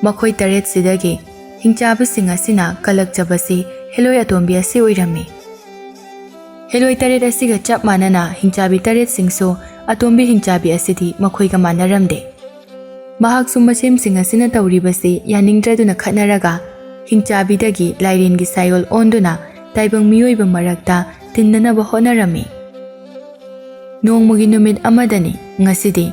ꯃꯈꯣꯏ ꯇꯔꯦꯠꯁꯤꯗꯒꯤ ꯍꯤꯡꯆꯥꯕꯤꯁꯤꯡ ꯑꯁꯤꯅ ꯀꯂꯛꯆꯕꯁꯤ ꯍꯦꯂꯣꯏ ꯑꯇꯣꯝꯕꯤ ꯑꯁꯤ ꯑꯣꯏꯔꯝꯃꯤ꯫ ꯍꯦꯂꯣꯏ ꯇꯔꯦꯠ ꯑꯁꯤꯒ ꯆꯞ ꯃꯥꯟꯅꯅ ꯍꯤꯡꯆꯥꯕꯤ ꯇꯔꯦꯠꯁꯤꯡꯁꯨ ꯑꯇꯣꯝꯕꯤ ꯍꯤꯡꯆꯥꯕꯤ ꯑꯁꯤꯗꯤ ꯃꯈꯣꯏꯒ ꯃꯥꯟꯅꯔꯝꯗꯦ꯫ ꯃꯍꯥꯛꯁꯨ ꯃꯁꯦꯝꯁꯤꯡ ꯑꯁꯤꯅ ꯇꯧꯔꯤꯕꯁꯤ ꯌꯥꯅꯤꯡꯗ꯭ꯔꯗꯨꯅ ꯈꯠꯅꯔꯒ ꯍꯤꯡꯆꯥꯕꯤꯗꯒꯤ ꯂꯥꯏꯔꯦꯟꯒꯤ ꯁꯥꯏꯑꯣꯜ ꯑꯣꯟꯗꯨꯅ ꯇꯥꯏꯕꯪ ꯃꯤꯑꯣꯏꯕ ꯃꯔꯛꯇ ꯇꯤꯟꯅꯅꯕ ꯍꯣꯠꯅꯔꯝꯃꯤ꯫ ꯅꯣꯡꯃꯒꯤ ꯅꯨꯃꯤꯠ ꯑꯃꯗꯅꯤ ꯉꯁꯤꯗꯤ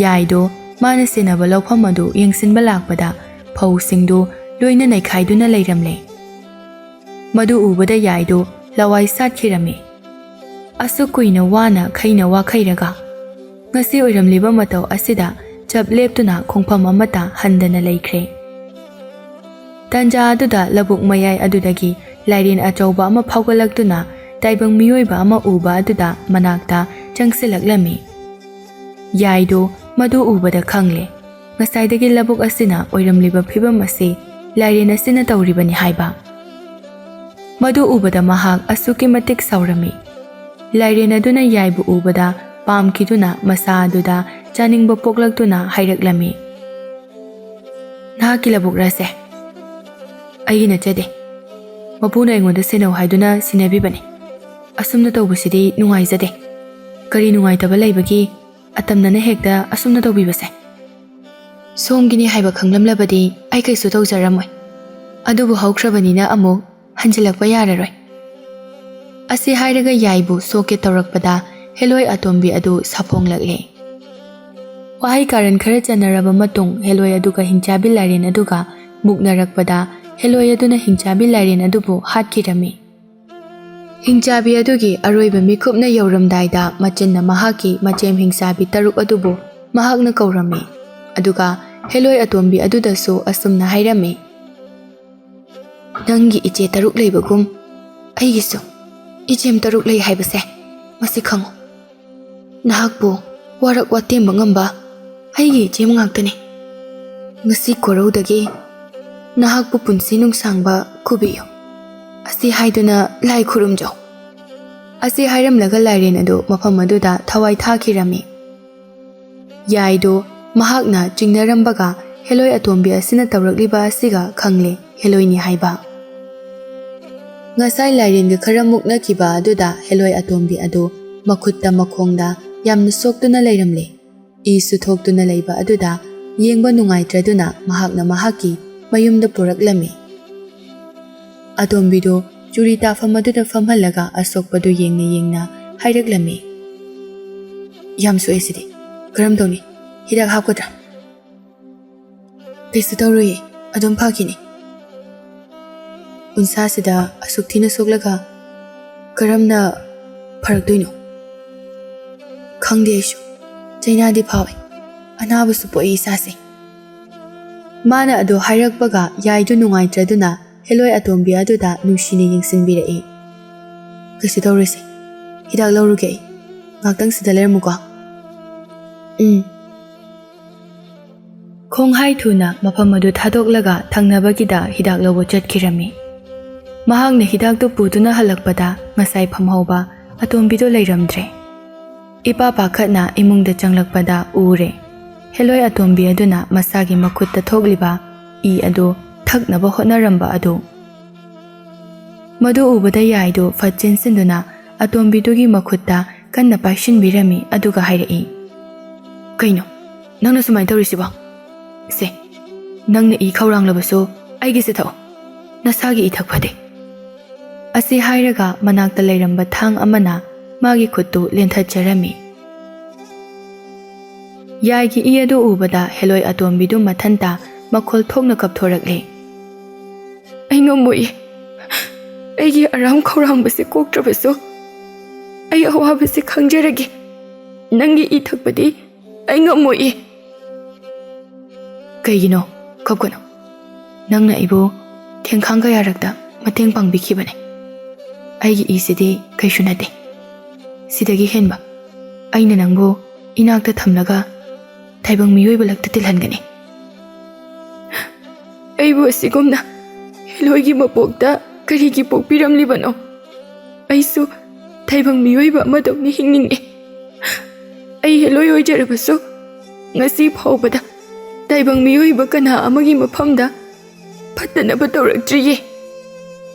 ꯌꯥꯏꯗꯣ ꯃꯥꯅ ꯁꯦꯟꯅꯕ ꯂꯧꯐꯝ ꯑꯗꯨ ꯌꯦꯡꯁꯤꯟꯕ ꯂꯥꯛꯄꯗ ꯐꯧꯁꯤꯡꯗꯨ ꯂꯣꯏꯅ ꯅꯩꯈꯥꯏꯗꯨꯅ ꯂꯩꯔꯝꯂꯦ꯫ ꯃꯗꯨ ꯎꯕꯗ ꯌꯥꯏꯗꯣ ꯂꯋꯥꯏ ꯁꯥꯠꯈꯤꯔꯝꯃꯤ꯫ ꯑꯁꯨꯛ ꯀꯨꯏꯅ ꯋꯥꯅ ꯈꯩꯅ ꯋꯥꯈꯩꯔꯒ ꯉꯁꯤ ꯑꯣꯏꯔꯝꯂꯤꯕ ꯃꯇꯧ ꯑꯁꯤꯗ ꯆꯞ ꯂꯦꯞꯇꯨꯅ ꯈꯣꯡꯐꯝ ꯑꯃꯠꯇ ꯍꯟꯗꯅ ꯂꯩꯈ꯭ꯔꯦ꯫ ꯇꯥꯟꯖꯥ ꯑꯗꯨꯗ ꯂꯧꯕꯨꯛ ꯃꯌꯥꯏ ꯑꯗꯨꯗꯒꯤ ꯂꯥꯏꯔꯦꯟ ꯑꯆꯧꯕ ꯑꯃ ꯐꯥꯎꯒꯠꯂꯛꯇꯨꯅ ꯇꯥꯏꯕꯪ ꯃꯤꯑꯣꯏꯕ ꯑꯃ ꯎꯕ ꯑꯗꯨꯗ ꯃꯅꯥꯛꯇ ꯆꯪꯁꯤꯜꯂꯛꯂꯝꯃꯤ꯫ ꯌꯥꯏꯗꯣ ꯃꯗꯨ ꯎꯕꯗ ꯈꯪꯂꯦ, ꯉꯁꯥꯏꯗꯒꯤ ꯂꯧꯕꯨꯛ ꯑꯁꯤꯅ ꯑꯣꯏꯔꯝꯂꯤꯕ ꯐꯤꯕꯝ ꯑꯁꯤ ꯂꯥꯏꯔꯦꯟ ꯑꯁꯤꯅ ꯇꯧꯔꯤꯕꯅꯤ ꯍꯥꯏꯕ꯫ ꯃꯗꯨ ꯎꯕꯗ ꯃꯍꯥꯛ ꯑꯁꯨꯛꯀꯤ ꯃꯇꯤꯛ ꯁꯥꯎꯔꯝꯃꯤ꯫ ꯂꯥꯏꯔꯦꯟ ꯑꯗꯨꯅ ꯌꯥꯏꯕꯨ ꯎꯕꯗ ꯄꯥꯝꯈꯤꯗꯨꯅ ꯃꯁꯥ ꯑꯗꯨꯗ ꯆꯥꯅꯤꯡꯕ ꯄꯣꯛꯂꯛꯇꯨꯅ ꯍꯥꯏꯔꯛꯂꯝꯃꯤ, "ꯅꯍꯥꯛꯀꯤ ꯂꯧꯕꯨꯛꯔꯁꯦ?" "ꯑꯩꯒꯤ ꯅꯠꯆꯗꯦ꯫ ꯃꯄꯨꯅ ꯑꯩꯉꯣꯟꯗ ꯁꯦꯟꯅꯧ ꯍꯥꯏꯗꯨꯅ ꯁꯤꯟꯅꯕꯤꯕꯅꯤ꯫ ꯑꯁꯨꯝꯅ ꯇꯧꯕꯁꯤꯗꯤ ꯅꯨꯡꯉꯥꯏꯖꯗꯦ꯫ ꯀꯔꯤ ꯅꯨꯡꯉꯥꯏꯇꯕ ꯂꯩꯕꯒꯤ ꯑꯇꯝꯅꯅ ꯍꯦꯛꯇ ꯑꯁꯨꯝꯅ ꯇꯧꯕꯤꯕꯁꯦ? ꯁꯣꯝꯒꯤꯅꯤ ꯍꯥꯏꯕ ꯈꯪꯂꯝꯂꯕꯗꯤ ꯑꯩ ꯀꯩꯁꯨ ꯇꯧꯖꯔꯝꯃꯣꯏ꯫ ꯑꯗꯨꯕꯨ ꯍꯧꯈ꯭ꯔꯕꯅꯤꯅ ꯑꯃꯨꯛ ꯍꯟꯖꯤꯜꯂꯛꯄ ꯌꯥꯔꯔꯣꯏ꯫" ꯑꯁꯤ ꯍꯥꯏꯔꯒ ꯌꯥꯏꯕꯨ ꯁꯣꯛꯀꯦ ꯇꯧꯔꯛꯄꯗ ꯍꯦꯂꯣꯏ ꯑꯇꯣꯝꯕꯤ ꯑꯗꯨ ꯁꯥꯐꯣꯡꯂꯛꯂꯦ꯫ ꯋꯥꯍꯩ ꯀꯥꯔꯟ ꯈꯔ ꯆꯟꯅꯔꯕ ꯃꯇꯨꯡ ꯍꯦꯂꯣꯏ ꯑꯗꯨꯒ ꯍꯤꯡꯆꯥꯕꯤ ꯂꯥꯏꯔꯦꯟ ꯑꯗꯨꯒ ꯃꯨꯛꯅꯔꯛꯄꯗ ꯍꯦꯂꯣꯏ ꯑꯗꯨꯅ ꯍꯤꯡꯆꯥꯕꯤ ꯂꯥꯏꯔꯦꯟ ꯑꯗꯨꯕꯨ ꯍꯥꯠꯈꯤꯔꯝꯃꯤ꯫ ꯍꯤꯡꯆꯥꯕꯤ ꯑꯗꯨꯒꯤ ꯑꯔꯣꯏꯕ ꯃꯤꯀꯨꯞꯅ ꯌꯧꯔꯝꯗꯥꯏꯗ ꯃꯆꯤꯟꯅ ꯃꯍꯥꯛꯀꯤ ꯃꯆꯦꯝ ꯍꯤꯡꯆꯥꯕꯤ ꯇꯔꯨꯛ ꯑꯗꯨꯕꯨ ꯃꯍꯥꯛꯅ ꯀꯧꯔꯝꯃꯤ꯫ ꯑꯗꯨꯒ ꯍꯦꯂꯣꯏ ꯑꯇꯣꯝꯕꯤ ꯑꯗꯨꯗꯁꯨ ꯑꯁꯨꯝꯅ ꯍꯥꯏꯔꯝꯃꯤ, "ꯅꯪꯒꯤ ꯏꯆꯦ ꯇꯔꯨꯛ ꯂꯩꯕꯒꯨꯝ ꯑꯩꯒꯤꯁꯨ ꯏꯆꯦꯝ ꯇꯔꯨꯛ ꯂꯩ ꯍꯥꯏꯕꯁꯦ ꯃꯁꯤ ꯈꯪꯉꯨ꯫ ꯅꯍꯥꯛꯄꯨ ꯋꯥꯔꯛ ꯋꯥꯇꯦꯝꯕ ꯉꯝꯕ ꯑꯩꯒꯤ ꯏꯆꯦꯝ ꯉꯥꯛꯇꯅꯤ꯫ ꯉꯁꯤ ꯀꯣꯔꯧꯗꯒꯤ ꯅꯍꯥꯛꯄꯨ ꯄꯨꯟꯁꯤ ꯅꯨꯡꯁꯥꯡꯕ ꯈꯨꯕꯤꯌꯨ꯫ ꯑꯁꯤ ꯍꯥꯏꯗꯨꯅ ꯂꯥꯏ ꯈꯨꯔꯨꯝꯖꯧ꯫" ꯑꯁꯤ ꯍꯥꯏꯔꯝꯂꯒ ꯂꯥꯏꯔꯦꯟ ꯑꯗꯨ ꯃꯐꯝ ꯑꯗꯨꯗ ꯊꯋꯥꯏ ꯊꯥꯈꯤꯔꯝꯃꯤ꯫ ꯌꯥꯏꯗꯨ ꯃꯍꯥꯛꯅ ꯆꯤꯡꯅꯔꯝꯕꯒ ꯍꯦꯂꯣꯏ ꯑꯇꯣꯝꯕꯤ ꯑꯁꯤꯅ ꯇꯧꯔꯛꯂꯤꯕ ꯑꯁꯤꯒ ꯈꯪꯂꯦ ꯍꯦꯂꯣꯏꯅꯤ ꯍꯥꯏꯕ꯫ ꯉꯁꯥꯏ ꯂꯥꯏꯔꯦꯟꯒ ꯈꯔ ꯃꯨꯛꯅꯈꯤꯕ ꯑꯗꯨꯗ ꯍꯦꯂꯣꯏ ꯑꯇꯣꯝꯕꯤ ꯑꯗꯨ ꯃꯈꯨꯠꯇ ꯃꯈꯣꯡꯗ ꯌꯥꯝꯅ ꯁꯣꯛꯇꯨꯅ ꯂꯩꯔꯝꯂꯦ꯫ ꯏꯁꯨ ꯊꯣꯛꯇꯨꯅ ꯂꯩꯕ ꯑꯗꯨꯗ ꯌꯦꯡꯕ ꯅꯨꯡꯉꯥꯏꯇ꯭ꯔꯗꯨꯅ ꯃꯍꯥꯛꯅ ꯃꯍꯥꯛꯀꯤ ꯃꯌꯨꯝꯗ ꯄꯨꯔꯛꯂꯝꯃꯤ꯫ ꯑꯇꯣꯝꯕꯤꯗꯨ ꯆꯨꯔꯤ ꯇꯥꯐꯝ ꯑꯗꯨꯗ ꯐꯝꯍꯜꯂꯒ ꯑꯁꯣꯛꯄꯗꯨ ꯌꯦꯡꯅ ꯌꯦꯡꯅ ꯍꯥꯏꯔꯛꯂꯝꯃꯤ, "ꯌꯥꯝ ꯁꯣꯛꯑꯦ ꯁꯤꯗꯤ꯫ ꯀꯔꯝ ꯇꯧꯅꯤ? ꯍꯤꯗꯥꯛ ꯍꯥꯞꯀꯗ꯭ꯔꯥ?" "ꯀꯩꯁꯨ ꯇꯧꯔꯣꯏꯌꯦ, ꯑꯗꯨꯝ ꯐꯈꯤꯅꯤ꯫" ꯎꯟꯁꯥꯁꯤꯗ ꯑꯁꯨꯛ ꯊꯤꯅ ꯁꯣꯛꯂꯒ ꯀꯔꯝꯅ ꯐꯔꯛꯇꯣꯏꯅꯣ? ꯈꯪꯗꯦ ꯑꯩꯁꯨ꯫ ꯆꯩꯅꯥꯗꯤ ꯐꯥꯎꯏ꯫ ꯑꯅꯥꯕꯁꯨ ꯄꯣꯛꯏ ꯏꯁꯥꯁꯦ꯫ ꯃꯥꯅ ꯑꯗꯨ ꯍꯥꯏꯔꯛꯄꯒ ꯌꯥꯏꯗꯨ ꯅꯨꯡꯉꯥꯏꯇ꯭ꯔꯗꯨꯅ ꯍꯦꯂꯣꯏ ꯑꯇꯣꯝꯕꯤ ꯑꯗꯨꯗ ꯅꯨꯡꯁꯤꯅ ꯌꯦꯡꯁꯤꯟꯕꯤꯔꯛꯏ꯫ "ꯀꯩꯁꯨ ꯇꯧꯔꯣꯏꯁꯦ꯫ ꯍꯤꯗꯥꯛ ꯂꯧꯔꯨꯒꯦ ꯑꯩ꯫ ꯉꯥꯛꯇꯪ ꯁꯤꯗ ꯂꯩꯔꯝꯃꯨꯀꯣ꯫" "ꯎꯝ꯫" ꯍꯣꯡꯍꯥꯏ ꯊꯨꯅ ꯃꯐꯝ ꯑꯗꯨ ꯊꯥꯗꯣꯛꯂꯒ ꯊꯪꯅꯕꯒꯤꯗ ꯍꯤꯗꯥꯛ ꯂꯧꯕ ꯆꯠꯈꯤꯔꯝꯃꯤ꯫ ꯃꯍꯥꯛꯅ ꯍꯤꯗꯥꯛꯇꯨ ꯄꯨꯗꯨꯅ ꯍꯜꯂꯛꯄꯗ ꯉꯁꯥꯏ ꯐꯝꯍꯧꯕ ꯑꯇꯣꯝꯕꯤꯗꯨ ꯂꯩꯔꯝꯗ꯭ꯔꯦ꯫ ꯏꯄꯥ ꯄꯥꯈꯠꯅ ꯏꯃꯨꯡꯗ ꯆꯪꯂꯛꯄꯗ ꯎꯔꯦ꯫ ꯍꯦꯂꯣꯏ ꯑꯇꯣꯝꯕꯤ ꯑꯗꯨꯅ ꯃꯁꯥꯒꯤ ꯃꯈꯨꯠꯇ ꯊꯣꯛꯂꯤꯕ ꯏ ꯑꯗꯨ ꯊꯛꯅꯕ ꯍꯣꯠꯅꯔꯝꯕ ꯑꯗꯨ꯫ ꯃꯗꯨ ꯎꯕꯗ ꯌꯥꯏꯗꯨ ꯐꯠ ꯆꯦꯟꯁꯤꯟꯗꯨꯅ ꯑꯇꯣꯝꯕꯤꯗꯨꯒꯤ ꯃꯈꯨꯠꯇ ꯀꯟꯅ ꯄꯥꯏꯁꯤꯟꯕꯤꯔꯝꯃꯤ, ꯑꯗꯨꯒ ꯍꯥꯏꯔꯛꯏ, "ꯀꯩꯅꯣ ꯅꯪꯅ ꯁꯨꯃꯥꯏꯅ ꯇꯧꯔꯤꯁꯤꯕꯣ? ꯁꯦ, ꯅꯪꯅ ꯏ ꯈꯧꯔꯥꯡꯂꯕꯁꯨ ꯑꯩꯒꯤꯁꯦ ꯊꯛꯑꯣ꯫ ꯅꯁꯥꯒꯤ ꯏ ꯊꯛ ꯐꯗꯦ꯫" ꯑꯁꯤ ꯍꯥꯏꯔꯒ ꯃꯅꯥꯛꯇ ꯂꯩꯔꯝꯕ ꯊꯥꯡ ꯑꯃꯅ ꯃꯥꯒꯤ ꯈꯨꯠꯇꯨ ꯂꯦꯟꯊꯠꯆꯔꯝꯃꯤ꯫ ꯌꯥꯏꯒꯤ ꯏ ꯑꯗꯨ ꯎꯕꯗ ꯍꯦꯂꯣꯏ ꯑꯇꯣꯝꯕꯤꯗꯨ ꯃꯊꯟꯇ ꯃꯈꯣꯜ ꯊꯣꯛꯅ ꯀꯞꯊꯣꯔꯛꯂꯦ꯫ "ꯑꯩ ꯉꯝꯃꯣꯏꯌꯦ꯫ ꯑꯩꯒꯤ ꯑꯔꯥꯝ ꯈꯧꯔꯥꯡꯕꯁꯦ ꯀꯣꯛꯇ꯭ꯔꯕꯁꯨ ꯑꯩ ꯑꯋꯥꯕꯁꯦ ꯈꯪꯖꯔꯒꯦ꯫ ꯅꯪꯒꯤ ꯏ ꯊꯛꯄꯗꯤ ꯑꯩ ꯉꯝꯃꯣꯏꯌꯦ꯫" "ꯀꯩꯒꯤꯅꯣ? ꯀꯞꯀꯅꯨ꯫ ꯅꯪꯅ ꯑꯩꯕꯨ ꯊꯦꯡꯈꯥꯡ ꯀꯌꯥꯔꯛꯇ ꯃꯇꯦꯡ ꯄꯥꯡꯕꯤꯈꯤꯕꯅꯦ꯫ ꯑꯩꯒꯤ ꯏꯁꯤꯗꯤ ꯀꯩꯁꯨ ꯅꯠꯇꯦ꯫ ꯁꯤꯗꯒꯤ ꯍꯦꯟꯕ ꯑꯩꯅ ꯅꯪꯕꯨ ꯏꯅꯥꯛꯇ ꯊꯝꯂꯒ ꯇꯥꯏꯕꯪ ꯃꯤꯑꯣꯏꯕ ꯂꯛꯇ ꯇꯤꯜꯍꯟꯒꯅꯤ꯫" "ꯑꯩꯕꯨ ꯑꯁꯤꯒꯨꯝꯅ ꯍꯦꯂꯣꯏꯒꯤ ꯃꯄꯣꯛꯇ ꯀꯔꯤꯒꯤ ꯄꯣꯛꯄꯤꯔꯝꯂꯤꯕꯅꯣ? ꯑꯩꯁꯨ ꯇꯥꯏꯕꯪ ꯃꯤꯑꯣꯏꯕ ꯑꯃꯗꯧꯅ ꯍꯤꯡꯅꯤꯡꯉꯤ꯫ ꯑꯩ ꯍꯦꯂꯣꯏ ꯑꯣꯏꯖꯔꯕꯁꯨ ꯉꯁꯤ ꯐꯥꯎꯕꯗ ꯇꯥꯏꯕꯪ ꯃꯤꯑꯣꯏꯕ ꯀꯅꯥ ꯑꯃꯒꯤ ꯃꯐꯝꯗ ꯐꯠꯇꯅꯕ ꯇꯧꯔꯛꯇ꯭ꯔꯤꯌꯦ꯫"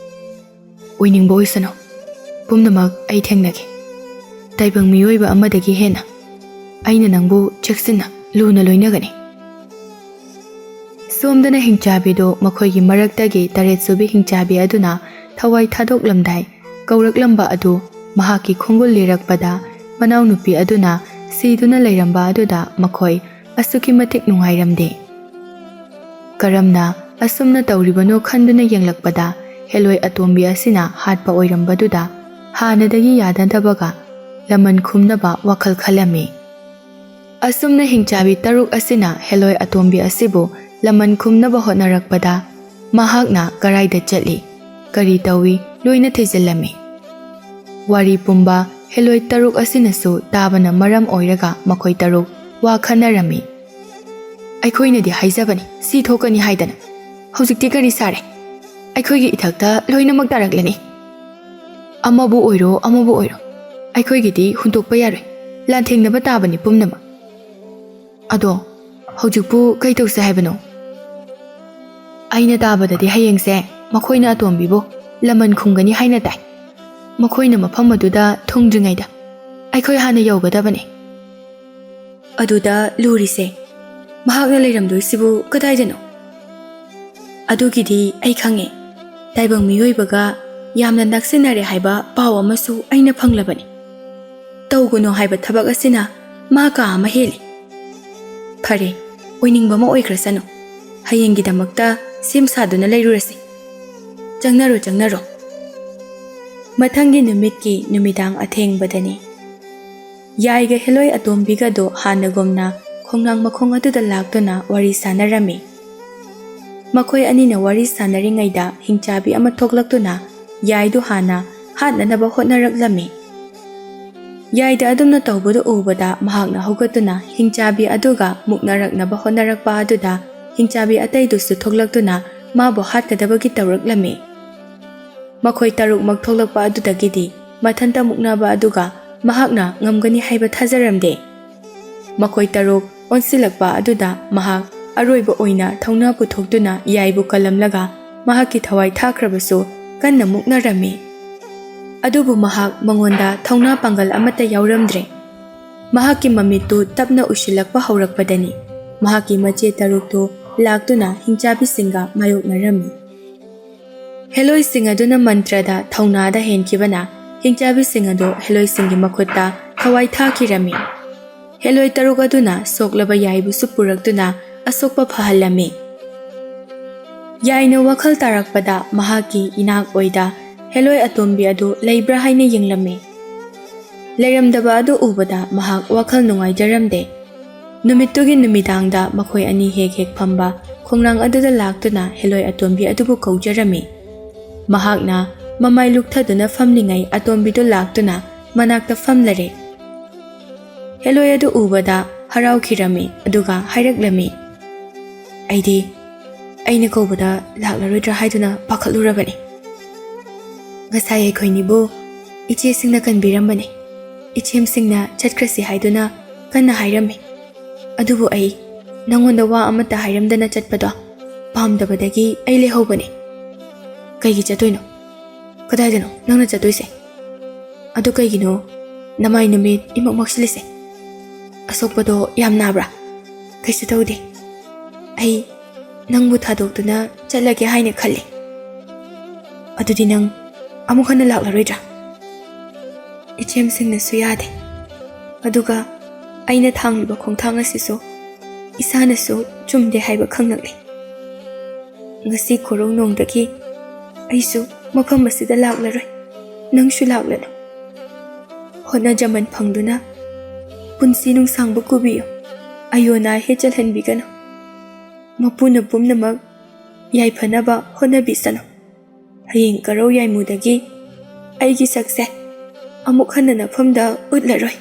"ꯑꯣꯏꯅꯤꯡꯕ ꯑꯣꯏꯁꯅꯨ, ꯄꯨꯝꯅꯃꯛ ꯑꯩ ꯊꯦꯡꯅꯒꯦ꯫ ꯇꯥꯏꯕꯪ ꯃꯤꯑꯣꯏꯕ ꯑꯃꯗꯒꯤ ꯍꯦꯟꯅ ꯑꯩꯅ ꯅꯪꯕꯨ ꯆꯦꯛꯁꯤꯟꯅ ꯂꯨꯅ ꯂꯣꯏꯅꯒꯅꯤ꯫" ꯁꯣꯝꯗꯅ ꯍꯤꯡꯆꯥꯕꯤꯗꯨ ꯃꯈꯣꯏꯒꯤ ꯃꯔꯛꯇꯒꯤ ꯇꯔꯦꯠ ꯁꯨꯕꯤ ꯍꯤꯡꯆꯥꯕꯤ ꯑꯗꯨꯅ ꯊꯋꯥꯏ ꯊꯥꯗꯣꯛꯂꯝꯗꯥꯏ ꯀꯧꯔꯛꯂꯝꯕ ꯑꯗꯨ ꯃꯍꯥꯛꯀꯤ ꯈꯣꯡꯒꯨꯜ ꯂꯤꯔꯛꯄꯗ ꯃꯅꯥꯎꯅꯨꯄꯤ ꯑꯗꯨꯅ ꯁꯤꯗꯨꯅ ꯂꯩꯔꯝꯕ ꯑꯗꯨꯗ ꯃꯈꯣꯏ ꯑꯁꯨꯛꯀꯤ ꯃꯇꯤꯛ ꯅꯨꯡꯉꯥꯏꯔꯝꯗꯦ꯫ ꯀꯔꯝꯅ ꯑꯁꯨꯝꯅ ꯇꯧꯔꯤꯕꯅꯣ ꯈꯟꯗꯨꯅ ꯌꯦꯡꯂꯛꯄꯗ ꯍꯦꯂꯣꯏ ꯑꯇꯣꯝꯕꯤ ꯑꯁꯤꯅ ꯍꯥꯠꯄ ꯑꯣꯏꯔꯝꯕꯗꯨꯗ ꯍꯥꯟꯅꯗꯒꯤ ꯌꯥꯅꯗꯕꯒ ꯂꯃꯟ ꯈꯨꯝꯅꯕ ꯋꯥꯈꯜ ꯈꯜꯂꯝꯃꯤ꯫ ꯑꯁꯨꯝꯅ ꯍꯤꯡꯆꯥꯕꯤ ꯇꯔꯨꯛ ꯑꯁꯤꯅ ꯍꯦꯂꯣꯏ ꯑꯇꯣꯝꯕꯤ ꯑꯁꯤꯕꯨ ꯂꯃꯟ ꯈꯨꯝꯅꯕ ꯍꯣꯠꯅꯔꯛꯄꯗ ꯃꯍꯥꯛꯅ ꯀꯔꯥꯏꯗ ꯆꯠꯂꯤ, ꯀꯔꯤ ꯇꯧꯏ, ꯂꯣꯏꯅ ꯊꯤꯖꯤꯜꯂꯝꯃꯤ꯫ ꯋꯥꯔꯤ ꯄꯨꯝꯕ ꯍꯦꯂꯣꯏ ꯇꯔꯨꯛ ꯑꯁꯤꯅꯁꯨ ꯇꯥꯕꯅ ꯃꯔꯝ ꯑꯣꯏꯔꯒ ꯃꯈꯣꯏ ꯇꯔꯨꯛ ꯋꯥ ꯈꯟꯅꯔꯝꯃꯤ꯫ ꯑꯩꯈꯣꯏꯅꯗꯤ ꯍꯥꯏꯖꯕꯅꯤ ꯁꯤ ꯊꯣꯛꯀꯅꯤ ꯍꯥꯏꯗꯅ꯫ ꯍꯧꯖꯤꯛꯇꯤ ꯀꯔꯤ ꯁꯥꯔꯦ? ꯑꯩꯈꯣꯏꯒꯤ ꯏꯊꯛꯇ ꯂꯣꯏꯅꯃꯛ ꯇꯥꯔꯛꯂꯅꯤ꯫ ꯑꯃꯕꯨ ꯑꯣꯏꯔꯣ, ꯑꯃꯕꯨ ꯑꯣꯏꯔꯣ, ꯑꯩꯈꯣꯏꯒꯤꯗꯤ ꯍꯨꯟꯗꯣꯛꯄ ꯌꯥꯔꯣꯏ꯫ ꯂꯥꯟꯊꯦꯡꯅꯕ ꯇꯥꯕꯅꯤ ꯄꯨꯝꯅꯃꯛ꯫ ꯑꯗꯣ ꯍꯧꯖꯤꯛꯄꯨ ꯀꯩ ꯇꯧꯁꯦ ꯍꯥꯏꯕꯅꯣ? ꯑꯩꯅ ꯇꯥꯕꯗꯗꯤ ꯍꯌꯦꯡꯁꯦ ꯃꯈꯣꯏꯅ ꯑꯇꯣꯝꯕꯤꯕꯨ ꯂꯃꯟ ꯈꯨꯝꯒꯅꯤ ꯍꯥꯏꯅ ꯇꯥꯏ꯫ ꯃꯈꯣꯏꯅ ꯃꯐꯝ ꯑꯗꯨꯗ ꯊꯨꯡꯗ꯭ꯔꯤꯉꯩꯗ ꯑꯩꯈꯣꯏ ꯍꯥꯟꯅ ꯌꯧꯒꯗꯕꯅꯤ꯫ ꯑꯗꯨꯗ ꯂꯨꯔꯤꯁꯦ, ꯃꯍꯥꯛꯅ ꯂꯩꯔꯝꯗꯣꯏꯁꯤꯕꯨ ꯀꯗꯥꯏꯗꯅꯣ? ꯑꯗꯨꯒꯤꯗꯤ ꯑꯩ ꯈꯪꯉꯦ꯫ ꯇꯥꯏꯕꯪ ꯃꯤꯑꯣꯏꯕꯒ ꯌꯥꯝꯅ ꯅꯛꯁꯤꯟꯅꯔꯦ ꯍꯥꯏꯕ ꯄꯥꯎ ꯑꯃꯁꯨ ꯑꯩꯅ ꯐꯪꯂꯕꯅꯤ꯫ ꯇꯧꯒꯅꯨ ꯍꯥꯏꯕ ꯊꯕꯛ ꯑꯁꯤꯅ ꯃꯥ ꯀꯥ ꯑꯃ ꯍꯦꯜꯂꯤ꯫ ꯐꯔꯦ, ꯑꯣꯏꯅꯤꯡꯕ ꯑꯃ ꯑꯣꯏꯈ꯭ꯔꯁꯅꯨ꯫ ꯍꯌꯦꯡꯒꯤꯗꯃꯛꯇ ꯁꯦꯝ ꯁꯥꯗꯨꯅ ꯂꯩꯔꯨꯔꯁꯤ꯫ ꯆꯪꯅꯔꯣ, ꯆꯪꯅꯔꯣ꯫ ꯃꯊꯪꯒꯤ ꯅꯨꯃꯤꯠꯀꯤ ꯅꯨꯃꯤꯗꯥꯡ ꯑꯊꯦꯡꯕꯗꯅꯤ꯫ ꯌꯥꯏꯒ ꯍꯦꯂꯣꯏ ꯑꯇꯣꯝꯕꯤꯒꯗꯣ ꯍꯥꯟꯅꯒꯨꯝꯅ ꯈꯣꯡꯅꯥꯡ ꯃꯈꯣꯡ ꯑꯗꯨꯗ ꯂꯥꯛꯇꯨꯅ ꯋꯥꯔꯤ ꯁꯥꯟꯅꯔꯝꯃꯤ꯫ ꯃꯈꯣꯏ ꯑꯅꯤꯅ ꯋꯥꯔꯤ ꯁꯥꯟꯅꯔꯤꯉꯩꯗ ꯍꯤꯡꯆꯥꯕꯤ ꯑꯃ ꯊꯣꯛꯂꯛꯇꯨꯅ ꯌꯥꯏꯗꯨ ꯍꯥꯟꯅ ꯍꯥꯠꯅꯅꯕ ꯍꯣꯠꯅꯔꯛꯂꯝꯃꯤ꯫ ꯌꯥꯏꯗ ꯑꯗꯨꯝꯅ ꯇꯧꯕꯗꯨ ꯎꯕꯗ ꯃꯍꯥꯛꯅ ꯍꯧꯒꯠꯇꯨꯅ ꯍꯤꯡꯆꯥꯕꯤ ꯑꯗꯨꯒ ꯃꯨꯛꯅꯔꯛꯅꯕ ꯍꯣꯠꯅꯔꯛꯄ ꯑꯗꯨꯗ ꯍꯤꯡꯆꯥꯕꯤ ꯑꯇꯩꯗꯨꯁꯨ ꯊꯣꯛꯂꯛꯇꯨꯅ ꯃꯥꯕꯨ ꯍꯥꯠꯀꯗꯕꯒꯤ ꯇꯧꯔꯛꯂꯝꯃꯤ꯫ ꯃꯈꯣꯏ ꯇꯔꯨꯛꯃꯛ ꯊꯣꯛꯂꯛꯄ ꯑꯗꯨꯗꯒꯤꯗꯤ ꯃꯊꯟꯇ ꯃꯨꯛꯅꯕ ꯑꯗꯨꯒ ꯃꯍꯥꯛꯅ ꯉꯝꯒꯅꯤ ꯍꯥꯏꯕ ꯊꯥꯖꯔꯝꯗꯦ꯫ ꯃꯈꯣꯏ ꯇꯔꯨꯛ ꯑꯣꯟꯁꯤꯜꯂꯛꯄ ꯑꯗꯨꯗ ꯃꯍꯥꯛ ꯑꯔꯣꯏꯕ ꯑꯣꯏꯅ ꯊꯧꯅꯥ ꯄꯨꯊꯣꯛꯇꯨꯅ ꯌꯥꯏꯕꯨ ꯀꯜꯂꯝꯂꯒ ꯃꯍꯥꯛꯀꯤ ꯊꯋꯥꯏ ꯊꯥꯈ꯭ꯔꯕꯁꯨ ꯀꯟꯅ ꯃꯨꯛꯅꯔꯝꯃꯤ꯫ ꯑꯗꯨꯕꯨ ꯃꯍꯥꯛ ꯃꯉꯣꯟꯗ ꯊꯧꯅꯥ ꯄꯥꯡꯒꯜ ꯑꯃꯠꯇ ꯌꯥꯎꯔꯝꯗ꯭ꯔꯦ꯫ ꯃꯍꯥꯛꯀꯤ ꯃꯃꯤꯠꯇꯨ ꯇꯞꯅ ꯎꯏꯁꯤꯜꯂꯛꯄ ꯍꯧꯔꯛꯄꯗꯅꯤ ꯃꯍꯥꯛꯀꯤ ꯃꯆꯦ ꯇꯔꯨꯛꯇꯨ ꯂꯥꯛꯇꯨꯅ ꯍꯤꯡꯆꯥꯕꯤꯁꯤꯡꯒ ꯃꯥꯌꯣꯛꯅꯔꯝꯃꯤ꯫ ꯍꯦꯂꯣꯏꯁꯤꯡ ꯑꯗꯨꯅ ꯃꯟꯇ꯭ꯔꯗ ꯊꯧꯅꯥꯗ ꯍꯦꯟꯈꯤꯕꯅ ꯍꯤꯡꯆꯥꯕꯤꯁꯤꯡ ꯑꯗꯨ ꯍꯦꯂꯣꯏꯁꯤꯡꯒꯤ ꯃꯈꯨꯠꯇ ꯊꯋꯥꯏ ꯊꯥꯈꯤꯔꯝꯃꯤ꯫ ꯍꯦꯂꯣꯏ ꯇꯔꯨꯛ ꯑꯗꯨꯅ ꯁꯣꯛꯂꯕ ꯌꯥꯏꯕꯨꯁꯨ ꯄꯨꯔꯛꯇꯨꯅ ꯑꯁꯣꯛꯄ ꯐꯍꯜꯂꯝꯃꯤ꯫ ꯌꯥꯏꯅ ꯋꯥꯈꯜ ꯇꯥꯔꯛꯄꯗ ꯃꯍꯥꯛꯀꯤ ꯏꯅꯥꯛ ꯑꯣꯏꯗ ꯍꯦꯂꯣꯏ ꯑꯇꯣꯝꯕꯤ ꯑꯗꯨ ꯂꯩꯕ꯭ꯔꯥ ꯍꯥꯏꯅ ꯌꯦꯡꯂꯝꯃꯤ꯫ ꯂꯩꯔꯝꯗꯕ ꯑꯗꯨ ꯎꯕꯗ ꯃꯍꯥꯛ ꯋꯥꯈꯜ ꯅꯨꯡꯉꯥꯏꯖꯔꯝꯗꯦ꯫ ꯅꯨꯃꯤꯠꯇꯨꯒꯤ ꯅꯨꯃꯤꯗꯥꯡꯗ ꯃꯈꯣꯏ ꯑꯅꯤ ꯍꯦꯛ ꯍꯦꯛ ꯐꯝꯕ ꯈꯣꯡꯅꯥꯡ ꯑꯗꯨꯗ ꯂꯥꯛꯇꯨꯅ ꯍꯦꯂꯣꯏ ꯑꯇꯣꯝꯕꯤ ꯑꯗꯨꯕꯨ ꯀꯧꯖꯔꯝꯃꯤ꯫ ꯃꯍꯥꯛꯅ ꯃꯃꯥꯏ ꯂꯨꯛꯊꯗꯨꯅ ꯐꯝꯂꯤꯉꯩ ꯑꯇꯣꯝꯕꯤꯗꯨ ꯂꯥꯛꯇꯨꯅ ꯃꯅꯥꯛꯇ ꯐꯝꯂꯔꯦ꯫ ꯍꯦꯂꯣꯏ ꯑꯗꯨ ꯎꯕꯗ ꯍꯔꯥꯎꯈꯤꯔꯝꯃꯤ, ꯑꯗꯨꯒ ꯍꯥꯏꯔꯛꯂꯝꯃꯤ, ꯑꯩꯗꯤ ꯑꯩꯅ ꯀꯧꯕꯗ ꯂꯥꯛꯂꯔꯣꯏꯗ꯭ꯔꯥ ꯍꯥꯏꯗꯨꯅ ꯄꯥꯈꯠꯂꯨꯔꯕꯅꯤ꯫ ꯉꯁꯥꯏ ꯑꯩꯈꯣꯏꯅꯤꯕꯨ ꯏꯆꯦꯁꯤꯡꯅ ꯀꯟꯕꯤꯔꯝꯕꯅꯤ꯫ ꯏꯆꯦꯝꯁꯤꯡꯅ ꯆꯠꯈ꯭ꯔꯁꯤ ꯍꯥꯏꯗꯨꯅ ꯀꯟꯅ ꯍꯥꯏꯔꯝꯃꯤ꯫ ꯑꯗꯨꯕꯨ ꯑꯩ ꯅꯪꯉꯣꯟꯗ ꯋꯥ ꯑꯃꯠꯇ ꯍꯥꯏꯔꯝꯗꯅ ꯆꯠꯄꯗꯣ ꯄꯥꯝꯗꯕꯗꯒꯤ ꯑꯩ ꯂꯩꯍꯧꯕꯅꯤ꯫ ꯀꯩꯒꯤ ꯆꯠꯇꯣꯏꯅꯣ? ꯀꯗꯥꯏꯗꯅꯣ ꯅꯪꯅ ꯆꯠꯇꯣꯏꯁꯦ? ꯑꯗꯨ ꯀꯩꯒꯤꯅꯣ ꯅꯃꯥꯏ ꯅꯨꯃꯤꯠ ꯏꯃꯛ ꯃꯛꯁꯤꯜꯂꯤꯁꯦ? ꯑꯁꯣꯛꯄꯗꯣ ꯌꯥꯝ ꯅꯥꯕ꯭ꯔꯥ? ꯀꯩꯁꯨ ꯇꯧꯗꯦ꯫ ꯑꯩ ꯅꯪꯕꯨ ꯊꯥꯗꯣꯛꯇꯨꯅ ꯆꯠꯂꯒꯦ ꯍꯥꯏꯅ ꯈꯜꯂꯤ꯫ ꯑꯗꯨꯗꯤ ꯅꯪ ꯑꯃꯨꯛ ꯍꯟꯅ ꯂꯥꯛꯂꯔꯣꯏꯗ꯭ꯔꯥ? ꯏꯆꯦꯝꯁꯤꯡꯅꯁꯨ ꯌꯥꯗꯦ꯫ ꯑꯗꯨꯒ ꯑꯩꯅ ꯊꯥꯡꯂꯤꯕ ꯈꯣꯡꯊꯥꯡ ꯑꯁꯤꯁꯨ ꯏꯁꯥꯅꯁꯨ ꯆꯨꯝꯗꯦ ꯍꯥꯏꯕ ꯈꯪꯂꯛꯂꯦ꯫ ꯉꯁꯤ ꯀꯣꯔꯧ ꯅꯣꯡꯗꯒꯤ ꯑꯩꯁꯨ ꯃꯐꯝ ꯑꯁꯤꯗ ꯂꯥꯛꯂꯔꯣꯏ꯫ ꯅꯪꯁꯨ ꯂꯥꯛꯂꯅꯨ꯫ ꯍꯣꯠꯅꯖꯃꯟ ꯐꯪꯗꯨꯅ ꯄꯨꯟꯁꯤ ꯅꯨꯡꯁꯥꯡꯕ ꯀꯨꯕꯤꯌꯨ꯫ ꯑꯌꯣꯟ ꯑꯍꯦ ꯆꯜꯍꯟꯕꯤꯒꯅꯨ꯫ ꯃꯄꯨꯅ ꯄꯨꯝꯅꯃꯛ ꯌꯥꯏꯐꯅꯕ ꯍꯣꯠꯅꯕꯤꯁꯅꯨ꯫ ꯍꯌꯦꯡ ꯀꯔꯧ ꯌꯥꯏꯃꯨꯗꯒꯤ ꯑꯩꯒꯤ ꯁꯛꯁꯦ ꯑꯃꯨꯛ ꯍꯟꯅ ꯅꯐꯝꯗ ꯎꯠꯂꯔꯣꯏ꯫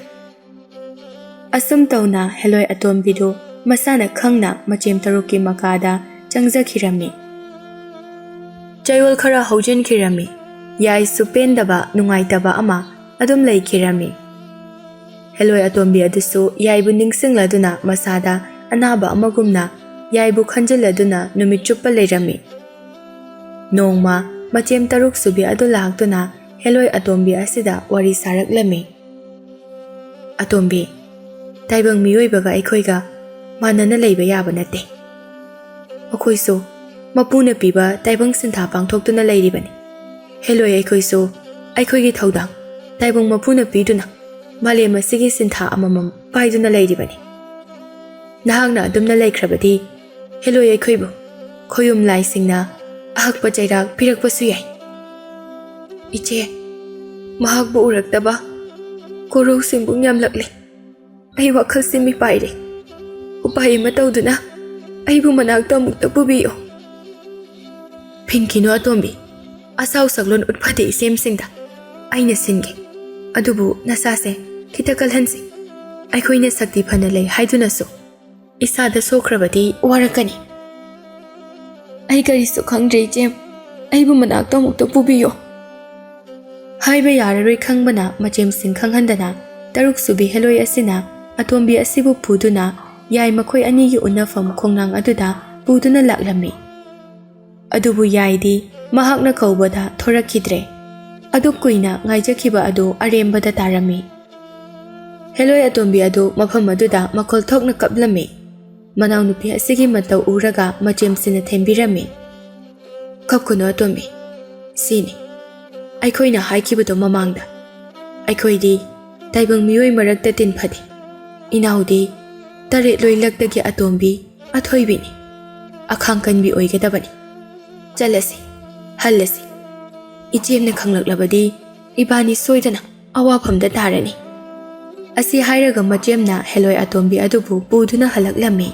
ꯑꯁꯨꯝ ꯇꯧꯅ ꯍꯦꯂꯣꯏ ꯑꯇꯣꯝꯕꯤꯗꯨ ꯃꯁꯥꯅ ꯈꯪꯅ ꯃꯆꯦꯝ ꯇꯔꯨꯛꯀꯤ ꯃꯀꯥꯗ ꯆꯪꯖꯈꯤꯔꯝꯃꯤ꯫ ꯆꯌꯣꯜ ꯈꯔ ꯍꯧꯖꯤꯟꯈꯤꯔꯝꯃꯤ꯫ ꯌꯥꯏꯁꯨ ꯄꯦꯟꯗꯕ, ꯅꯨꯡꯉꯥꯏꯇꯕ ꯑꯃ ꯑꯗꯨꯝ ꯂꯩꯈꯤꯔꯝꯃꯤ꯫ ꯍꯦꯂꯣꯏ ꯑꯇꯣꯝꯕꯤ ꯑꯗꯨꯁꯨ ꯌꯥꯏꯕꯨ ꯅꯤꯡꯁꯤꯡꯂꯗꯨꯅ ꯃꯁꯥꯗ ꯑꯅꯥꯕ ꯑꯃꯒꯨꯝꯅ ꯌꯥꯏꯕꯨ ꯈꯟꯖꯤꯜꯂꯗꯨꯅ ꯅꯨꯃꯤꯠ ꯆꯨꯞꯄ ꯂꯩꯔꯝꯃꯤ꯫ ꯅꯣꯡꯃ ꯃꯆꯦꯝ ꯇꯔꯨꯛ ꯁꯨꯕꯤ ꯑꯗꯨ ꯂꯥꯛꯇꯨꯅ ꯍꯦꯂꯣꯏ ꯑꯇꯣꯝꯕꯤ ꯑꯁꯤꯗ ꯋꯥꯔꯤ ꯁꯥꯔꯛꯂꯝꯃꯤ꯫ "ꯑꯇꯣꯝꯕꯤ, ꯇꯥꯏꯕꯪ ꯃꯤꯑꯣꯏꯕꯒ ꯑꯩꯈꯣꯏꯒ ꯃꯥꯟꯅꯅ ꯂꯩꯕ ꯌꯥꯕ ꯅꯠꯇꯦ꯫ ꯃꯈꯣꯏꯁꯨ ꯃꯄꯨꯅ ꯄꯤꯕ ꯇꯥꯏꯕꯪ ꯁꯤꯟꯊꯥ ꯄꯥꯡꯊꯣꯛꯇꯨꯅ ꯂꯩꯔꯤꯕꯅꯤ꯫ ꯍꯦꯂꯣꯏ ꯑꯩꯈꯣꯏꯁꯨ ꯑꯩꯈꯣꯏꯒꯤ ꯊꯧꯗꯥꯡ ꯇꯥꯏꯕꯪ ꯃꯄꯨꯅ ꯄꯤꯗꯨꯅ ꯃꯥꯂꯦꯝ ꯑꯁꯤꯒꯤ ꯁꯤꯟꯊꯥ ꯑꯃꯃꯝ ꯄꯥꯏꯗꯨꯅ ꯂꯩꯔꯤꯕꯅꯤ꯫ ꯅꯍꯥꯛꯅ ꯑꯗꯨꯝꯅ ꯂꯩꯈ꯭ꯔꯕꯗꯤ ꯍꯦꯂꯣꯏ ꯑꯩꯈꯣꯏꯕꯨ ꯈꯣꯌꯨꯝ ꯂꯥꯏꯁꯤꯡꯅ ꯑꯍꯛꯄ ꯆꯩꯔꯥꯛ ꯄꯤꯔꯛꯄꯁꯨ ꯌꯥꯏ꯫" "ꯏꯆꯦ, ꯃꯍꯥꯛꯄꯨ ꯎꯔꯛꯇꯕ ꯀꯣꯔꯧ ꯁꯤꯡꯕꯨꯡ ꯌꯥꯝꯂꯛꯂꯦ꯫ ꯑꯩ ꯋꯥꯈꯜꯁꯤ ꯃꯤꯄꯥꯏꯔꯦ꯫ ꯎꯄꯥꯏ ꯑꯃ ꯇꯧꯗꯨꯅ ꯑꯩꯕꯨ ꯃꯅꯥꯛꯇ ꯑꯃꯨꯛꯇ ꯄꯨꯕꯤꯌꯨ꯫" "ꯐꯤꯡꯈꯤꯅꯨ ꯑꯇꯣꯝꯕꯤ, ꯑꯁꯥꯎ ꯁꯛꯂꯣꯟ ꯎꯠꯐꯗꯦ ꯏꯆꯦꯝꯁꯤꯡꯗ꯫ ꯑꯩꯅ ꯁꯤꯟꯒꯦ꯫ ꯑꯗꯨꯕꯨ ꯅꯁꯥꯁꯦ ꯈꯤꯇ ꯀꯜꯍꯟꯁꯤ꯫ ꯑꯩꯈꯣꯏꯅ ꯁꯛꯇꯤ ꯐꯅ ꯂꯩ ꯍꯥꯏꯗꯨꯅꯁꯨ ꯏꯁꯥꯗ ꯁꯣꯛꯈ꯭ꯔꯕꯗꯤ ꯋꯥꯔꯛꯀꯅꯤ꯫" "ꯑꯩ ꯀꯔꯤꯁꯨ ꯈꯪꯗ꯭ꯔꯦ, ꯏꯆꯦꯝ꯫ ꯑꯩꯕꯨ ꯃꯅꯥꯛꯇ ꯑꯃꯨꯛꯇ ꯄꯨꯕꯤꯌꯣ"꯫ ꯍꯥꯏꯕ ꯌꯥꯔꯔꯣꯏ ꯈꯪꯕꯅ ꯃꯆꯦꯝꯁꯤꯡ ꯈꯪꯍꯟꯗꯅ ꯇꯔꯨꯛꯁꯨꯕꯤ ꯍꯦꯂꯣꯏ ꯑꯁꯤꯅ ꯑꯇꯣꯝꯕꯤ ꯑꯁꯤꯕꯨ ꯄꯨꯗꯨꯅ ꯌꯥꯏ ꯃꯈꯣꯏ ꯑꯅꯤꯒꯤ ꯎꯅꯐꯝ ꯈꯣꯡꯅꯥꯡ ꯑꯗꯨꯗ ꯄꯨꯗꯨꯅ ꯂꯥꯛꯂꯝꯃꯤ꯫ ꯑꯗꯨꯕꯨ ꯌꯥꯏꯗꯤ ꯃꯍꯥꯛꯅ ꯀꯧꯕꯗ ꯊꯣꯔꯛꯈꯤꯗ꯭ꯔꯦ꯫ ꯑꯗꯨꯛ ꯀꯨꯏꯅ ꯉꯥꯏꯖꯈꯤꯕ ꯑꯗꯨ ꯑꯔꯦꯝꯕꯗ ꯇꯥꯔꯝꯃꯤ꯫ ꯍꯦꯂꯣꯏ ꯑꯇꯣꯝꯕꯤ ꯑꯗꯨ ꯃꯐꯝ ꯑꯗꯨꯗ ꯃꯈꯣꯜ ꯊꯣꯛꯅ ꯀꯞꯂꯝꯃꯤ꯫ ꯃꯅꯥꯎꯅꯨꯄꯤ ꯑꯁꯤꯒꯤ ꯃꯇꯧ ꯎꯔꯒ ꯃꯆꯦꯝꯁꯤꯅ ꯊꯦꯝꯕꯤꯔꯝꯃꯤ꯫ "ꯀꯞꯀꯅꯨ ꯑꯇꯣꯝꯕꯤ, ꯁꯤꯅꯤ ꯑꯩꯈꯣꯏꯅ ꯍꯥꯏꯈꯤꯕꯗꯣ ꯃꯃꯥꯡꯗ꯫ ꯑꯩꯈꯣꯏꯗꯤ ꯇꯥꯏꯕꯪ ꯃꯤꯑꯣꯏ ꯃꯔꯛꯇ ꯇꯤꯟꯐꯗꯦ꯫ ꯏꯅꯥꯎꯗꯤ ꯇꯔꯦꯠ ꯂꯣꯏꯂꯛꯇꯒꯤ ꯑꯇꯣꯝꯕꯤ ꯑꯊꯣꯏꯕꯤꯅꯤ꯫ ꯑꯈꯥꯡ ꯀꯟꯕꯤ ꯑꯣꯏꯒꯗꯕꯅꯤ꯫ ꯆꯠꯂꯁꯤ, ꯍꯜꯂꯁꯤ꯫ ꯏꯆꯦꯝꯅ ꯈꯪꯂꯛꯂꯕꯗꯤ ꯏꯕꯥꯅꯤ ꯁꯣꯏꯗꯅ ꯑꯋꯥꯐꯝꯗ ꯇꯥꯔꯅꯤ"꯫ ꯑꯁꯤ ꯍꯥꯏꯔꯒ ꯃꯆꯦꯝꯅ ꯍꯦꯂꯣꯏ ꯑꯇꯣꯝꯕꯤ ꯑꯗꯨꯕꯨ ꯄꯨꯗꯨꯅ ꯍꯜꯂꯛꯂꯝꯃꯤ꯫